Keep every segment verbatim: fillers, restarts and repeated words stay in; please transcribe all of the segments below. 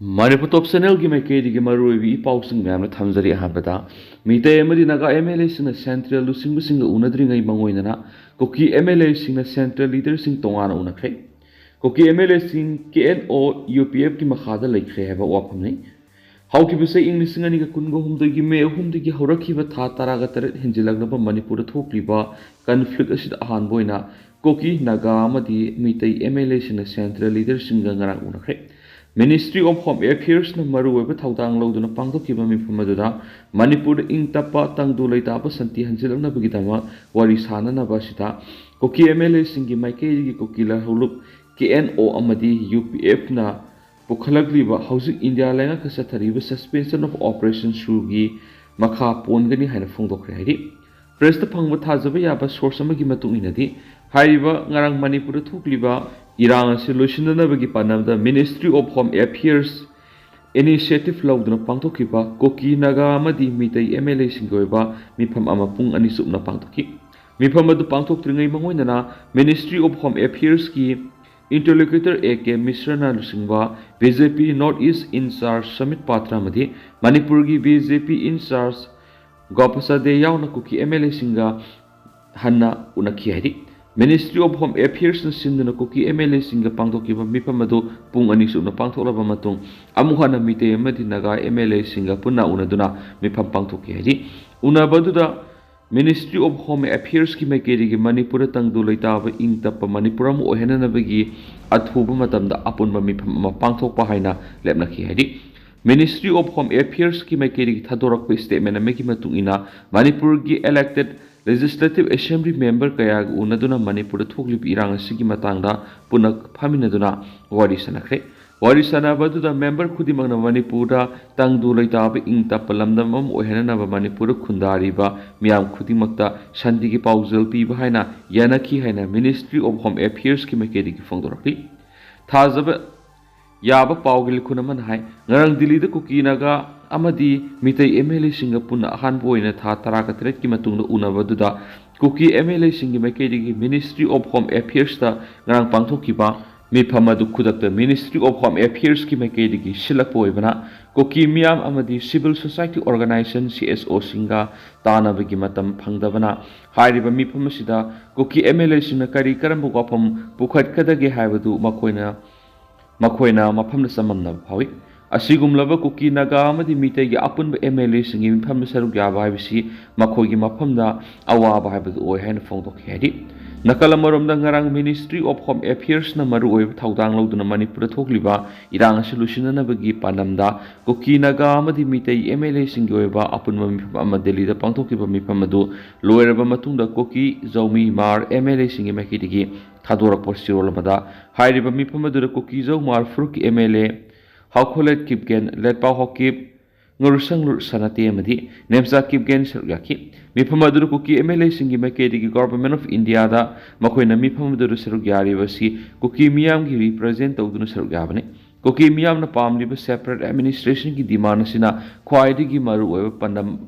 ꯃꯅꯤꯄꯨꯔ ꯇꯣꯞ ꯆꯦꯅꯦꯜꯒꯤ ꯃꯥꯏꯀꯩꯗꯒꯤ ꯃꯔꯨꯑꯣꯏꯕ ꯏ ꯄꯥꯎꯁꯤꯡ ꯃꯌꯥꯝꯅ ꯊꯝꯖꯔꯤ꯫ ꯑꯍꯥꯟꯕꯗ, ꯃꯤꯇꯩ ꯑꯃꯗꯤ ꯅꯥꯒꯥ ꯑꯦꯝ ꯑꯦꯜ ꯑꯦꯁꯤꯡꯅ ꯁꯦꯟꯇ꯭ꯔꯦꯜ ꯂꯨꯆꯤꯡꯕꯁꯤꯡꯒ ꯎꯅꯗ꯭ꯔꯤꯉꯩ ꯃꯥꯡꯑꯣꯏꯅꯅ ꯀꯨꯀꯤ ꯑꯦꯝ ꯑꯦꯜ ꯑꯦꯁꯤꯡꯅ ꯁꯦꯟꯇ꯭ꯔꯦꯜ ꯂꯤꯗꯔꯁꯤꯡ ꯇꯣꯉꯥꯟꯅ ꯎꯅꯈ꯭ꯔꯦ꯫ ꯀꯨꯀꯤ ꯑꯦꯝ ꯑꯦꯜ ꯑꯦꯁꯤꯡ ꯀꯦ ꯑꯦꯟ ꯑꯣ ꯌꯨ ꯄꯤ ꯑꯦꯐꯀꯤ ꯃꯈꯥꯗ ꯂꯩꯈ꯭ꯔꯦ ꯍꯥꯏꯕ ꯋꯥꯐꯝꯅꯤ꯫ ꯍꯧꯈꯤꯕ ꯆꯍꯤ ꯏꯪ ꯂꯤꯁꯤꯡ ꯑꯅꯤꯒ ꯀꯨꯟꯒ ꯍꯨꯝꯗꯣꯏꯒꯤ ꯃꯦ ꯑꯍꯨꯝꯗꯒꯤ ꯍꯧꯔꯛꯈꯤꯕ ꯊꯥ ꯇꯔꯥꯒ ꯇꯔꯦꯠ ꯍꯦꯟꯖꯤꯜꯂꯛꯂꯕ ꯃꯅꯤꯄꯨꯔꯗ ꯊꯣꯛꯂꯤꯕ ꯀꯟꯐ꯭ꯂꯤꯛ ꯑꯁꯤꯗ ꯑꯍꯥꯟꯕ ꯑꯣꯏꯅ ꯀꯨꯀꯤ, ꯅꯥꯒꯥ ꯑꯃꯗꯤ ꯃꯤꯇꯩ ꯑꯦꯝ ꯑꯦꯜ ꯑꯦꯁꯤꯡꯅ ꯁꯦꯟꯇ꯭ꯔꯦꯜ ꯂꯤꯗꯔꯁꯤꯡꯒ ꯉꯔꯥꯡ ꯎꯅꯈ꯭ꯔꯦ꯫ Ministry of Home Affairsꯅ ꯃꯔꯨꯑꯣꯏꯕ ꯊꯧꯗꯥꯡ ꯂꯧꯗꯨꯅ ꯄꯥꯡꯊꯣꯛꯈꯤꯕ ꯃꯤꯐꯝ ꯑꯗꯨꯗ ꯃꯅꯤꯄꯨꯔꯗ ꯏꯪ ꯇꯞꯄ, ꯇꯪꯗꯨ ꯂꯩꯇꯥꯕ ꯁꯥꯟꯇꯤ ꯍꯟꯖꯤꯜꯂꯛꯅꯕꯒꯤꯗꯃꯛ ꯋꯥꯔꯤ ꯁꯥꯅꯅꯕ ꯑꯁꯤꯗ ꯀꯨꯀꯤ ꯑꯦꯝ ꯑꯦꯜ ꯑꯦꯁꯤꯡꯒꯤ ꯃꯥꯏꯀꯩꯗꯒꯤ ꯀꯨꯀꯤ ꯂꯥꯜꯍꯧꯂꯨꯞ ꯀꯦ ꯑꯦꯟ ꯑꯣ ꯑꯃꯗꯤ ꯌꯨ ꯄꯤ ꯑꯦꯐꯅ ꯄꯨꯈꯠꯂꯛꯂꯤꯕ ꯍꯧꯖꯤꯛ ꯏꯟꯗꯤꯌꯥ ꯂꯩꯉꯥꯛꯅ ꯆꯠꯊꯔꯤꯕ Suspension of Operation ꯁꯨꯒꯤ ꯃꯈꯥ ꯄꯣꯟꯒꯅꯤ ꯍꯥꯏꯅ ꯐꯣꯡꯗꯣꯛꯈ꯭ꯔꯦ ꯍꯥꯏꯔꯤ꯫ ꯄ꯭ꯔꯦꯁꯇ ꯐꯪꯕ ꯊꯥꯖꯕ ꯌꯥꯕ ꯁꯣꯔꯁ ꯑꯃꯒꯤ ꯃꯇꯨꯡ ꯏꯟꯅꯗꯤ, ꯍꯥꯏꯔꯤꯕ ꯉꯔꯥꯡ ꯃꯅꯤꯄꯨꯔꯗ ꯊꯣꯛꯂꯤꯕ ꯏꯔꯥꯡ ꯑꯁꯤ ꯂꯣꯏꯁꯤꯟꯅꯅꯕꯒꯤ ꯄꯥꯟꯗꯝꯗ Ministry of Home Affairs initiative ꯂꯧꯗꯨꯅ ꯄꯥꯡꯊꯣꯛꯈꯤꯕ ꯀꯨꯀꯤ, ꯅꯥꯒꯥ ꯑꯃꯗꯤ ꯃꯤꯇꯩ ꯑꯦꯝ ꯑꯦꯜ ꯑꯦꯁꯤꯡꯒꯤ ꯑꯣꯏꯕ ꯃꯤꯐꯝ ꯑꯃ ꯄꯨꯡ ꯑꯅꯤ ꯆꯨꯞꯅ ꯄꯥꯡꯊꯣꯛꯈꯤ꯫ ꯃꯤꯐꯝ ꯑꯗꯨ ꯄꯥꯡꯊꯣꯛꯇ꯭ꯔꯤꯉꯩ ꯃꯥꯡꯑꯣꯏꯅꯅ Ministry of Home Affairsꯀꯤ interlocutor A K ꯃꯤꯁ꯭ꯔꯅ ꯂꯨꯆꯤꯡꯕ B J P North East in charge submit ꯄꯥꯇ꯭ꯔ ꯑꯃꯗꯤ ꯃꯅꯤꯄꯨꯔꯒꯤ B J P in charge ꯒꯣꯄꯆꯥꯗꯦ ꯌꯥꯎꯅ ꯀꯨꯀꯤ ꯑꯦꯝ ꯑꯦꯜ ꯑꯦꯁꯤꯡꯒ ꯍꯟꯅ ꯎꯅꯈꯤ ꯍꯥꯏꯔꯤ꯫ Ministry of Home Affairsꯅ ꯁꯤꯟꯗꯨꯅ ꯀꯨꯀꯤ ꯑꯦꯝ ꯑꯦꯜ ꯑꯦꯁꯤꯡꯒ ꯄꯥꯡꯊꯣꯛꯈꯤꯕ ꯃꯤꯐꯝ ꯑꯗꯨ ꯄꯨꯡ ꯑꯅꯤ ꯆꯨꯞꯅ ꯄꯥꯡꯊꯣꯛꯂꯕ ꯃꯇꯨꯡ, ꯑꯃꯨꯛ ꯍꯟꯅ ꯃꯤꯇꯩ ꯑꯃꯗꯤ ꯅꯥꯒꯥ ꯑꯦꯝ ꯑꯦꯜ ꯑꯦꯁꯤꯡꯒ ꯄꯨꯟꯅ ꯎꯅꯗꯨꯅ ꯃꯤꯐꯝ ꯄꯥꯡꯊꯣꯛꯈꯤ ꯍꯥꯏꯔꯤ꯫ ꯎꯅꯕ ꯑꯗꯨꯗ Ministry of Home Affairsꯀꯤ ꯃꯥꯏꯀꯩꯗꯒꯤ ꯃꯅꯤꯄꯨꯔꯗ ꯇꯪꯗꯨ ꯂꯩꯇꯥꯕ, ꯏꯪ ꯇꯞꯄ ꯃꯅꯤꯄꯨꯔ ꯑꯃ ꯑꯣꯏꯍꯟꯅꯅꯕꯒꯤ ꯑꯊꯨꯕ ꯃꯇꯝꯗ ꯑꯄꯨꯟꯕ ꯃꯤꯐꯝ ꯑꯃ ꯄꯥꯡꯊꯣꯛꯄ ꯍꯥꯏꯅ ꯂꯦꯞꯅꯈꯤ ꯍꯥꯏꯔꯤ꯫ Ministry of Home Affairsꯀꯤ ꯃꯥꯏꯀꯩꯗꯒꯤ ꯊꯥꯗꯣꯔꯛꯄ statement ꯑꯃꯒꯤ ꯃꯇꯨꯡ ꯏꯟꯅ, ꯃꯅꯤꯄꯨꯔꯒꯤ elected Legislative Assembly member ꯀꯌꯥꯒ ꯎꯅꯗꯨꯅ ꯃꯅꯤꯄꯨꯔꯗ ꯊꯣꯛꯂꯤꯕ ꯏꯔꯥꯡ ꯑꯁꯤꯒꯤ ꯃꯇꯥꯡꯗ ꯄꯨꯟꯅ ꯐꯝꯃꯤꯟꯅꯗꯨꯅ ꯋꯥꯔꯤ ꯁꯥꯟꯅꯈ꯭ꯔꯦ꯫ ꯋꯥꯔꯤ ꯁꯥꯟꯅꯕ ꯑꯗꯨꯗ member ꯈꯨꯗꯤꯡꯃꯛꯅ ꯃꯅꯤꯄꯨꯔꯗ ꯇꯪꯗꯨ ꯂꯩꯇꯥꯕ, ꯏꯪ ꯇꯞꯄ ꯂꯝꯗꯝ ꯑꯃ ꯑꯣꯏꯍꯟꯅꯅꯕ ꯃꯅꯤꯄꯨꯔꯗ ꯈꯨꯟꯗꯥꯔꯤꯕ ꯃꯤꯌꯥꯝ ꯈꯨꯗꯤꯡꯃꯛꯇ ꯁꯥꯟꯇꯤꯒꯤ ꯄꯥꯎꯖꯦꯜ ꯄꯤꯕ ꯍꯥꯏꯅ ꯌꯥꯅꯈꯤ ꯍꯥꯏꯅ Ministry of Home Affairsꯀꯤ ꯃꯥꯏꯀꯩꯗꯒꯤ ꯐꯣꯡꯗꯣꯔꯛꯂꯤ꯫ ꯊꯥꯖꯕ ꯌꯥꯕ ꯄꯥꯎꯒꯤ ꯂꯤꯈꯨꯟ ꯑꯃꯅ ꯍꯥꯏ, ꯉꯔꯥꯡ ꯗꯤꯜꯂꯤꯗ ꯀꯨꯀꯤ, ꯅꯥꯒꯥ ꯑꯃꯗꯤ ꯃꯤꯇꯩ ꯑꯦꯝ ꯑꯦꯜ ꯑꯦꯁꯤꯡꯒ ꯄꯨꯟꯅ ꯑꯍꯥꯟꯕ ꯑꯣꯏꯅ ꯊꯥ ꯇꯔꯥꯒ ꯇꯔꯦꯠꯀꯤ ꯃꯇꯨꯡꯗ ꯎꯅꯕ ꯑꯗꯨꯗ ꯀꯨꯀꯤ ꯑꯦꯝ ꯑꯦꯜ ꯑꯦꯁꯤꯡꯒꯤ ꯃꯥꯏꯀꯩꯗꯒꯤ Ministry of Home Affairsꯇ ꯉꯔꯥꯡ ꯄꯥꯡꯊꯣꯛꯈꯤꯕ ꯃꯤꯐꯝ ꯑꯗꯨ ꯈꯨꯗꯛꯇ Ministry of Home Affairsꯀꯤ ꯃꯥꯏꯀꯩꯗꯒꯤ ꯁꯤꯜꯂꯛꯄ ꯑꯣꯏꯕꯅ, ꯀꯨꯀꯤ ꯃꯤꯌꯥꯝ ꯑꯃꯗꯤ civil society organization, CSOꯁꯤꯡꯒ ꯇꯥꯟꯅꯕꯒꯤ ꯃꯇꯝ ꯐꯪꯗꯕꯅ, ꯍꯥꯏꯔꯤꯕ ꯃꯤꯐꯝ ꯑꯁꯤꯗ ꯀꯨꯀꯤ MLAꯁꯤꯡꯅ ꯀꯔꯤ ꯀꯔꯝꯕ ꯋꯥꯐꯝ ꯄꯨꯈꯠꯀꯗꯒꯦ ꯍꯥꯏꯕꯗꯨ ꯃꯈꯣꯏꯅ, ꯃꯈꯣꯏꯅ ꯃꯐꯝꯗ ꯆꯃꯝꯅꯕ ꯐꯥꯎꯏ꯫ ꯑꯁꯤꯒꯨꯝꯂꯕ ꯀꯨꯀꯤ, ꯅꯥꯒꯥ ꯑꯃꯗꯤ ꯃꯤꯇꯩꯒꯤ ꯑꯄꯨꯟꯕ MLAꯁꯤꯡꯒꯤ ꯃꯤꯐꯝꯗ ꯁꯔꯨꯛ ꯌꯥꯕ ꯍꯥꯏꯕꯁꯤ ꯃꯈꯣꯏꯒꯤ ꯃꯐꯝꯗ ꯑꯋꯥꯕ ꯍꯥꯏꯕꯗꯨ ꯑꯣꯏ ꯍꯥꯏꯅ ꯐꯣꯡꯗꯣꯛꯈꯤ ꯍꯥꯏꯔꯤ꯫ ꯅꯥꯀꯜ ꯑꯃꯔꯣꯝꯗ, ꯉꯔꯥꯡ Ministry of Home Affairsꯅ ꯃꯔꯨꯑꯣꯏꯕ ꯊꯧꯗꯥꯡ ꯂꯧꯗꯨꯅ ꯃꯅꯤꯄꯨꯔꯗ ꯊꯣꯛꯂꯤꯕ ꯏꯔꯥꯡ ꯑꯁꯤ ꯂꯣꯏꯁꯤꯟꯅꯅꯕꯒꯤ ꯄꯥꯟꯗꯝꯗ ꯀꯨꯀꯤ, ꯅꯥꯒꯥ ꯑꯃꯗꯤ ꯃꯤꯇꯩ MLAꯁꯤꯡꯒꯤ ꯑꯣꯏꯕ ꯑꯄꯨꯟꯕ ꯃꯤꯐꯝ ꯑꯃ ꯗꯦꯜꯂꯤꯗ ꯄꯥꯡꯊꯣꯛꯈꯤꯕ꯫ ꯃꯤꯐꯝ ꯑꯗꯨ ꯂꯣꯏꯔꯕ ꯃꯇꯨꯡꯗ ꯀꯨꯀꯤ, ꯖꯧꯃꯤ, ꯃꯥꯔ MLAꯁꯤꯡꯒꯤ ꯃꯥꯏꯀꯩꯗꯒꯤ ꯊꯥꯗꯣꯔꯛꯄ ꯆꯦꯔꯣꯜ ꯑꯃꯗ, ꯍꯥꯏꯔꯤꯕ ꯃꯤꯐꯝ ꯑꯗꯨꯗ ꯀꯨꯀꯤ-ꯖꯧ ꯃꯥꯔ ꯐꯨꯔꯨꯞꯀꯤ MLA ꯍꯥꯎꯈꯣꯂꯦꯠ ꯀꯤꯞꯒꯦꯟ, ꯂꯦꯠꯄꯥꯎ ꯍꯥꯎꯀꯤꯞ, ꯉꯨꯔꯁꯪꯂꯨꯔ ꯁꯅꯥꯇꯦ ꯑꯃꯗꯤ ꯅꯦꯝꯆꯥ ꯀꯤꯞꯒꯦꯟ ꯁꯔꯨꯛ ꯌꯥꯈꯤ꯫ ꯃꯤꯐꯝ ꯑꯗꯨꯗ ꯀꯨꯀꯤ MLAꯁꯤꯡꯒꯤ ꯃꯥꯏꯀꯩꯗꯒꯤ Government of Indiaꯗ ꯃꯈꯣꯏꯅ ꯃꯤꯐꯝ ꯑꯗꯨꯗ ꯁꯔꯨꯛ ꯌꯥꯔꯤꯕ ꯑꯁꯤ ꯀꯨꯀꯤ ꯃꯤꯌꯥꯝꯒꯤ represent ꯇꯧꯗꯨꯅ ꯁꯔꯨꯛ ꯌꯥꯕꯅꯤ꯫ ꯀꯨꯀꯤ ꯃꯤꯌꯥꯝꯅ ꯄꯥꯝꯂꯤꯕ separate administrationꯒꯤ demand ꯑꯁꯤꯅ ꯈ꯭ꯋꯥꯏꯗꯒꯤ ꯃꯔꯨꯑꯣꯏꯕ ꯄꯥꯟꯗꯝ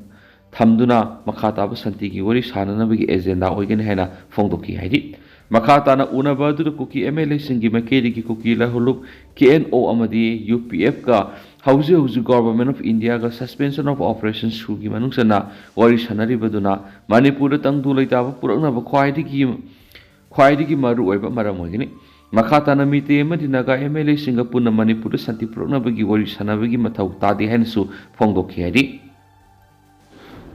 ꯊꯝꯗꯨꯅ ꯃꯈꯥ ꯇꯥꯕ ꯁꯥꯟꯇꯤꯒꯤ ꯋꯥꯔꯤ ꯁꯥꯅꯅꯕꯒꯤ agenda ꯑꯣꯏꯒꯅꯤ ꯍꯥꯏꯅ ꯐꯣꯡꯗꯣꯛꯈꯤ ꯍꯥꯏꯔꯤ꯫ ꯃꯈꯥ ꯇꯥꯅ ꯎꯅꯕ ꯑꯗꯨꯗ ꯀꯨꯀꯤ MLAꯁꯤꯡꯒꯤ ꯃꯥꯏꯀꯩꯗꯒꯤ ꯀꯨꯀꯤ ꯂꯥꯏꯍꯧꯂꯨꯞ KNO ꯑꯃꯗꯤ UPFꯀ ꯍꯧꯖꯤꯛ ꯍꯧꯖꯤꯛ Government of Indiaꯒ suspension of operation ꯁꯨꯒꯤ ꯃꯅꯨꯡ ꯆꯟꯅ ꯋꯥꯔꯤ ꯁꯥꯅꯔꯤꯕꯗꯨꯅ ꯃꯅꯤꯄꯨꯔꯗ ꯇꯪꯗꯨ ꯂꯩꯇꯥꯕ ꯄꯨꯔꯛꯅꯕ ꯈ꯭ꯋꯥꯏꯗꯒꯤ, ꯈ꯭ꯋꯥꯏꯗꯒꯤ ꯃꯔꯨꯑꯣꯏꯕ ꯃꯔꯝ ꯑꯣꯏꯒꯅꯤ꯫ ꯃꯈꯥ ꯇꯥꯅ ꯃꯤꯇꯩ ꯑꯃꯗꯤ ꯅꯥꯒꯥ MLAꯁꯤꯡꯒ ꯄꯨꯟꯅ ꯃꯅꯤꯄꯨꯔꯗ ꯁꯥꯟꯇꯤ ꯄꯨꯔꯛꯅꯕꯒꯤ ꯋꯥꯔꯤ ꯁꯥꯟꯅꯕꯒꯤ ꯃꯊꯧ ꯇꯥꯗꯦ ꯍꯥꯏꯅꯁꯨ ꯐꯣꯡꯗꯣꯛꯈꯤ ꯍꯥꯏꯔꯤ꯫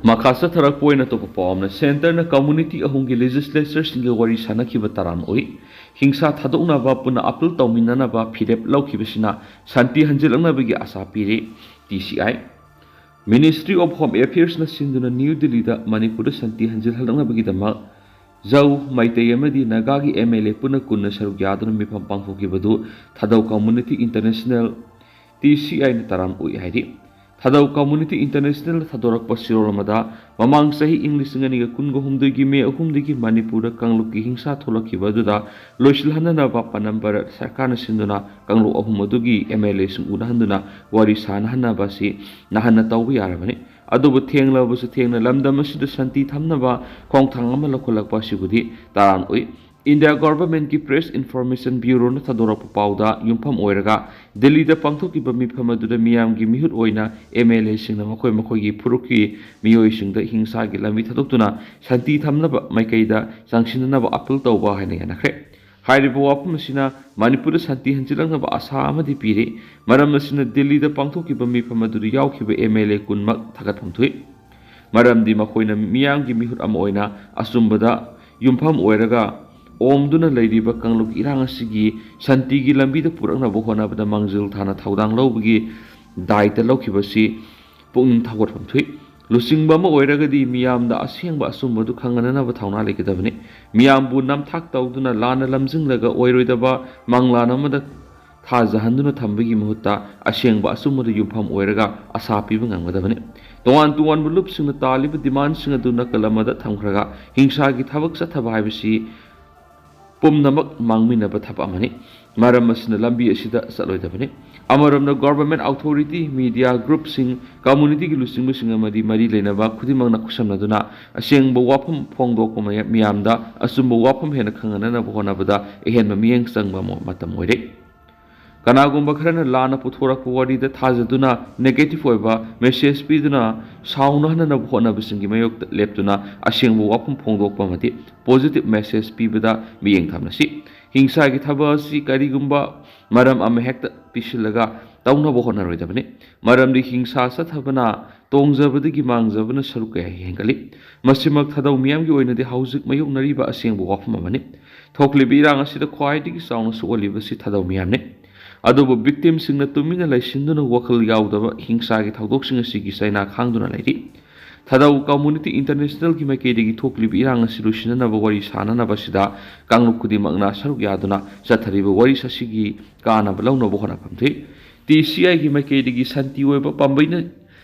ꯃꯈꯥ ꯆꯠꯊꯔꯛꯄ ꯑꯣꯏꯅ ꯑꯇꯣꯞꯄ ꯄꯥꯎ ꯑꯃꯅ, Centreꯅ community ꯑꯍꯨꯝꯒꯤ legislatureꯁꯤꯡꯒ ꯋꯥꯔꯤ ꯁꯥꯅꯈꯤꯕ ꯇꯔꯥꯝ ꯑꯣꯛꯏ꯫ ꯍꯤꯡꯁꯥ ꯊꯥꯗꯣꯛꯅꯕ ꯄꯨꯟꯅ appeal ꯇꯧꯃꯤꯟꯅꯅꯕ ꯐꯤꯔꯦꯞ ꯂꯧꯈꯤꯕꯁꯤꯅ ꯁꯥꯟꯇꯤ ꯍꯟꯖꯤꯜꯂꯛꯅꯕꯒꯤ ꯑꯥꯁꯥ ꯄꯤꯔꯤ꯫ TCI꯫ Ministry of Home Affairsꯅ ꯁꯤꯟꯗꯨꯅ ꯅ꯭ꯌꯨ ꯗꯤꯜꯂꯤꯗ ꯃꯅꯤꯄꯨꯔꯗ ꯁꯥꯟꯇꯤ ꯍꯟꯖꯤꯜꯍꯜꯂꯛꯅꯕꯒꯤꯗꯃꯛ ꯖꯧ, ꯃꯩꯇꯩ ꯑꯃꯗꯤ ꯅꯥꯒꯥꯒꯤ MLA ꯄꯨꯟꯅ ꯀꯨꯟꯅ ꯁꯔꯨꯛ ꯌꯥꯗꯨꯅ ꯃꯤꯐꯝ ꯄꯥꯡꯊꯣꯛꯈꯤꯕꯗꯨ ꯊꯥꯗꯧ Community International, TCIꯅ ꯇꯔꯥꯝ ꯑꯣꯛꯏ ꯍꯥꯏꯔꯤ꯫ ꯊꯥꯗꯧ Community International ꯊꯥꯗꯣꯔꯛꯄ ꯆꯦꯔꯣꯜ ꯑꯃꯗ, ꯃꯃꯥꯡ ꯆꯍꯤ ꯏꯪ ꯂꯤꯁꯤꯡ ꯑꯅꯤꯒ ꯀꯨꯟꯒ ꯍꯨꯝꯗꯣꯏꯒꯤ ꯃꯦ ꯑꯍꯨꯝꯗꯒꯤ ꯃꯅꯤꯄꯨꯔꯗ ꯀꯥꯡꯂꯨꯞꯀꯤ ꯍꯤꯡꯁꯥ ꯊꯣꯛꯂꯛꯈꯤꯕ ꯑꯗꯨꯗ ꯂꯣꯏꯁꯤꯜꯍꯟꯅꯅꯕ ꯄꯥꯟꯗꯝ ꯚꯥꯔꯠ ꯁꯔꯀꯥꯔꯅ ꯁꯤꯟꯗꯨꯅ ꯀꯥꯡꯂꯨꯞ ꯑꯍꯨꯝ ꯑꯗꯨꯒꯤ MLAꯁꯤꯡ ꯎꯅꯍꯟꯗꯨꯅ ꯋꯥꯔꯤ ꯁꯥꯅꯍꯟꯅꯕ ꯑꯁꯤ ꯅꯍꯥꯟꯅ ꯇꯧꯕ ꯌꯥꯔꯕꯅꯤ꯫ ꯑꯗꯨꯕꯨ ꯊꯦꯡꯂꯕꯁꯨ ꯊꯦꯡꯅ ꯂꯝꯗꯝ ꯑꯁꯤꯗ ꯁꯥꯟꯇꯤ ꯊꯝꯅꯕ ꯈꯣꯡꯊꯥꯡ ꯑꯃ ꯂꯧꯈꯠꯂꯛꯄ ꯑꯁꯤꯕꯨꯗꯤ ꯇꯔꯥꯝ ꯑꯣꯛꯏ꯫ ꯏꯟꯗꯤꯌꯥ ꯒꯣꯚꯔꯟꯃꯦꯟꯠꯀꯤ ꯄ꯭ꯔꯦꯁ ꯏꯟꯐꯣꯔꯃꯦꯁꯟ ꯕ꯭ꯌꯨꯔꯣꯅ ꯊꯥꯗꯣꯔꯛꯄ ꯄꯥꯎꯗ ꯌꯨꯝꯐꯝ ꯑꯣꯏꯔꯒ ꯗꯤꯜꯂꯤꯗ ꯄꯥꯡꯊꯣꯛꯈꯤꯕ ꯃꯤꯐꯝ ꯑꯗꯨꯗ ꯃꯤꯌꯥꯝꯒꯤ ꯃꯤꯍꯨꯠ ꯑꯣꯏꯅ ꯑꯦꯝ ꯑꯦꯜ ꯑꯦꯁꯤꯡꯅ ꯃꯈꯣꯏ ꯃꯈꯣꯏꯒꯤ ꯐꯨꯔꯨꯞꯀꯤ ꯃꯤꯑꯣꯏꯁꯤꯡꯗ ꯍꯤꯡꯁꯥꯒꯤ ꯂꯝꯕꯤ ꯊꯥꯗꯣꯛꯇꯨꯅ ꯁꯥꯟꯇꯤ ꯊꯝꯅꯕ ꯃꯥꯏꯀꯩꯗ ꯆꯪꯁꯤꯟꯅꯅꯕ ꯑꯄꯤꯜ ꯇꯧꯕ ꯍꯥꯏꯅ ꯌꯥꯅꯈ꯭ꯔꯦ꯫ ꯍꯥꯏꯔꯤꯕ ꯋꯥꯐꯝ ꯑꯁꯤꯅ ꯃꯅꯤꯄꯨꯔꯗ ꯁꯥꯟꯇꯤ ꯍꯟꯖꯤꯜꯂꯛꯅꯕ ꯑꯁꯥ ꯑꯃꯗꯤ ꯄꯤꯔꯤ꯫ ꯃꯔꯝ ꯑꯁꯤꯅ ꯗꯤꯜꯂꯤꯗ ꯄꯥꯡꯊꯣꯛꯈꯤꯕ ꯃꯤꯐꯝ ꯑꯗꯨꯗ ꯌꯥꯎꯈꯤꯕ ꯑꯦꯝ ꯑꯦꯜ ꯑꯦ ꯀꯨꯟꯃꯛ ꯊꯥꯒꯠꯐꯝ ꯊꯣꯛꯏ꯫ ꯃꯔꯝꯗꯤ ꯃꯈꯣꯏꯅ ꯃꯤꯌꯥꯝꯒꯤ ꯃꯤꯍꯨꯠ ꯑꯃ ꯑꯣꯏꯅ ꯑꯆꯨꯝꯕꯗ ꯌꯨꯝꯐꯝ ꯑꯣꯏꯔꯒ ꯑꯣꯝꯗꯨꯅ ꯂꯩꯔꯤꯕ ꯀꯥꯡꯂꯨꯞ ꯏꯔꯥꯡ ꯑꯁꯤꯒꯤ ꯁꯥꯟꯇꯤꯒꯤ ꯂꯝꯕꯤꯗ ꯄꯨꯔꯛꯅꯕ ꯍꯣꯠꯅꯕꯗ ꯃꯥꯡꯖꯤꯜ ꯊꯥꯅ ꯊꯧꯗꯥꯡ ꯂꯧꯕꯒꯤ ꯗꯥꯏꯇ ꯂꯧꯈꯤꯕꯁꯤ ꯄꯨꯛꯅꯤꯡ ꯊꯧꯒꯠꯐꯝ ꯊꯣꯛꯏ꯫ ꯂꯨꯆꯤꯡꯕ ꯑꯃ ꯑꯣꯏꯔꯒꯗꯤ ꯃꯤꯌꯥꯝꯗ ꯑꯁꯦꯡꯕ ꯑꯆꯨꯝꯕꯗꯨ ꯈꯪꯍꯟꯅꯅꯕ ꯊꯧꯅꯥ ꯂꯩꯒꯗꯕꯅꯤ꯫ ꯃꯤꯌꯥꯝꯕꯨ ꯅꯝꯊꯥꯛ ꯇꯧꯗꯨꯅ ꯂꯥꯟꯅ ꯂꯝꯖꯤꯡꯂꯒ ꯑꯣꯏꯔꯣꯏꯗꯕ ꯃꯪꯂꯥꯟ ꯑꯃꯗ ꯊꯥꯖꯍꯟꯗꯨꯅ ꯊꯝꯕꯒꯤ ꯃꯍꯨꯠꯇ ꯑꯁꯦꯡꯕ ꯑꯆꯨꯝꯕꯗ ꯌꯨꯝꯐꯝ ꯑꯣꯏꯔꯒ ꯑꯁꯥ ꯄꯤꯕ ꯉꯝꯒꯗꯕꯅꯤ꯫ ꯇꯣꯉꯥꯟ ꯇꯣꯉꯥꯟꯕ ꯂꯨꯞꯁꯤꯡꯅ ꯇꯥꯜꯂꯤꯕ ꯗꯤꯃꯥꯟꯁꯤꯡ ꯑꯗꯨ ꯅꯥꯀꯜ ꯑꯃꯗ ꯊꯝꯈ꯭ꯔꯒ ꯍꯤꯡꯁꯥꯒꯤ ꯊꯕꯛ ꯆꯠꯊꯕ ꯍꯥꯏꯕꯁꯤ ꯄꯨꯝꯅꯃꯛ ꯃꯥꯡꯃꯤꯟꯅꯕ ꯊꯕꯛ ꯑꯃꯅꯤ꯫ ꯃꯔꯝ ꯑꯁꯤꯅ ꯂꯝꯕꯤ ꯑꯁꯤꯗ ꯆꯠꯂꯣꯏꯗꯕꯅꯤ꯫ ꯑꯃꯔꯣꯝꯗ ꯒꯣꯚꯔꯟꯃꯦꯟꯠ ꯑꯣꯊꯣꯔꯤꯇꯤ, ꯃꯤꯗꯤꯌꯥ ꯒ꯭ꯔꯨꯞꯁꯤꯡ, ꯀꯝꯃꯨꯅꯤꯇꯤꯒꯤ ꯂꯨꯆꯤꯡꯕꯁꯤꯡ ꯑꯃꯗꯤ ꯃꯔꯤ ꯂꯩꯅꯕ ꯈꯨꯗꯤꯡꯃꯛꯅ ꯈꯨꯠꯁꯝꯅꯗꯨꯅ ꯑꯁꯦꯡꯕ ꯋꯥꯐꯝ ꯐꯣꯡꯗꯣꯛꯄ ꯃꯌꯥ-, ꯃꯤꯌꯥꯝꯗ ꯑꯆꯨꯝꯕ ꯋꯥꯐꯝ ꯍꯦꯟꯅ ꯈꯪꯍꯟꯅꯅꯕ ꯍꯣꯠꯅꯕꯗ ꯑꯍꯦꯟꯕ ꯃꯤꯠꯌꯦꯡ ꯆꯪꯕ ꯃ-, ꯃꯇꯝ ꯑꯣꯏꯔꯦ꯫ ꯀꯅꯥꯒꯨꯝꯕ ꯈꯔꯅ ꯂꯥꯟꯅ ꯄꯨꯊꯣꯔꯛꯄ ꯋꯥꯔꯤꯗ ꯊꯥꯖꯗꯨꯅ negative ꯑꯣꯏꯕ message ꯄꯤꯗꯨꯅ ꯁꯥꯎꯅꯍꯟꯅꯕ ꯍꯣꯠꯅꯕꯁꯤꯡꯒꯤ ꯃꯥꯌꯣꯛꯇ ꯂꯦꯞꯇꯨꯅ ꯑꯁꯦꯡꯕ ꯋꯥꯐꯝ ꯐꯣꯡꯗꯣꯛꯄ ꯑꯃꯗꯤ positive message ꯄꯤꯕꯗ ꯃꯤꯠꯌꯦꯡ ꯊꯝꯂꯁꯤ꯫ ꯍꯤꯡꯁꯥꯒꯤ ꯊꯕꯛ ꯑꯁꯤ ꯀꯔꯤꯒꯨꯝꯕ ꯃꯔꯝ ꯑꯃ ꯍꯦꯛꯇ ꯄꯤꯁꯤꯜꯂꯒ ꯇꯧꯅꯕ ꯍꯣꯠꯅꯔꯣꯏꯗꯕꯅꯤ꯫ ꯃꯔꯝꯗꯤ ꯍꯤꯡꯁꯥ ꯆꯠꯊꯕꯅ ꯇꯣꯡꯖꯕꯗꯒꯤ ꯃꯥꯡꯖꯕꯅ ꯁꯔꯨꯛ ꯀꯌꯥ ꯍꯦꯟꯒꯠꯂꯤ꯫ ꯃꯁꯤꯃꯛ ꯊꯥꯗꯧ ꯃꯤꯌꯥꯝꯒꯤ ꯑꯣꯏꯅꯗꯤ ꯍꯧꯖꯤꯛ ꯃꯥꯌꯣꯛꯅꯔꯤꯕ ꯑꯁꯦꯡꯕ ꯋꯥꯐꯝ ꯑꯃꯅꯤ꯫ ꯊꯣꯛꯂꯤꯕ ꯏꯔꯥꯡ ꯑꯁꯤꯗ ꯈ꯭ꯋꯥꯏꯗꯒꯤ ꯆꯥꯎꯅ ꯁꯣꯛꯍꯜꯂꯤꯕꯁꯤ ꯊꯥꯗꯧ ꯃꯤꯌꯥꯝꯅꯤ꯫ ꯑꯗꯨꯕꯨ victimꯁꯤꯡꯅ ꯇꯨꯃꯤꯟꯅ ꯂꯩꯁꯤꯟꯗꯨꯅ ꯋꯥꯈꯜ ꯌꯥꯎꯗꯕ ꯍꯤꯡꯁꯥꯒꯤ ꯊꯧꯗꯣꯛꯁꯤꯡ ꯑꯁꯤꯒꯤ ꯆꯩꯅꯥ ꯈꯥꯡꯗꯨꯅ ꯂꯩꯔꯤ꯫ ꯊꯥꯗꯧ community internationalꯒꯤ ꯃꯥꯏꯀꯩꯗꯒꯤ ꯊꯣꯛꯂꯤꯕ ꯏꯔꯥꯡ ꯑꯁꯤ ꯂꯣꯏꯁꯤꯟꯅꯅꯕ ꯋꯥꯔꯤ ꯁꯥꯅꯅꯕ ꯑꯁꯤꯗ ꯀꯥꯡꯂꯨꯞ ꯈꯨꯗꯤꯡꯃꯛꯅ ꯁꯔꯨꯛ ꯌꯥꯗꯨꯅ ꯆꯠꯊꯔꯤꯕ ꯋꯥꯔꯤ ꯑꯁꯤꯒꯤ ꯀꯥꯟꯅꯕ ꯂꯧꯅꯕ ꯍꯣꯠꯅꯐꯝ ꯊꯣꯛꯏ꯫ ꯇꯤ ꯁꯤ ꯑꯥꯏꯒꯤ ꯃꯥꯏꯀꯩꯗꯒꯤ ꯁꯥꯟꯇꯤ ꯑꯣꯏꯕ ꯄꯥꯝꯕꯩꯅ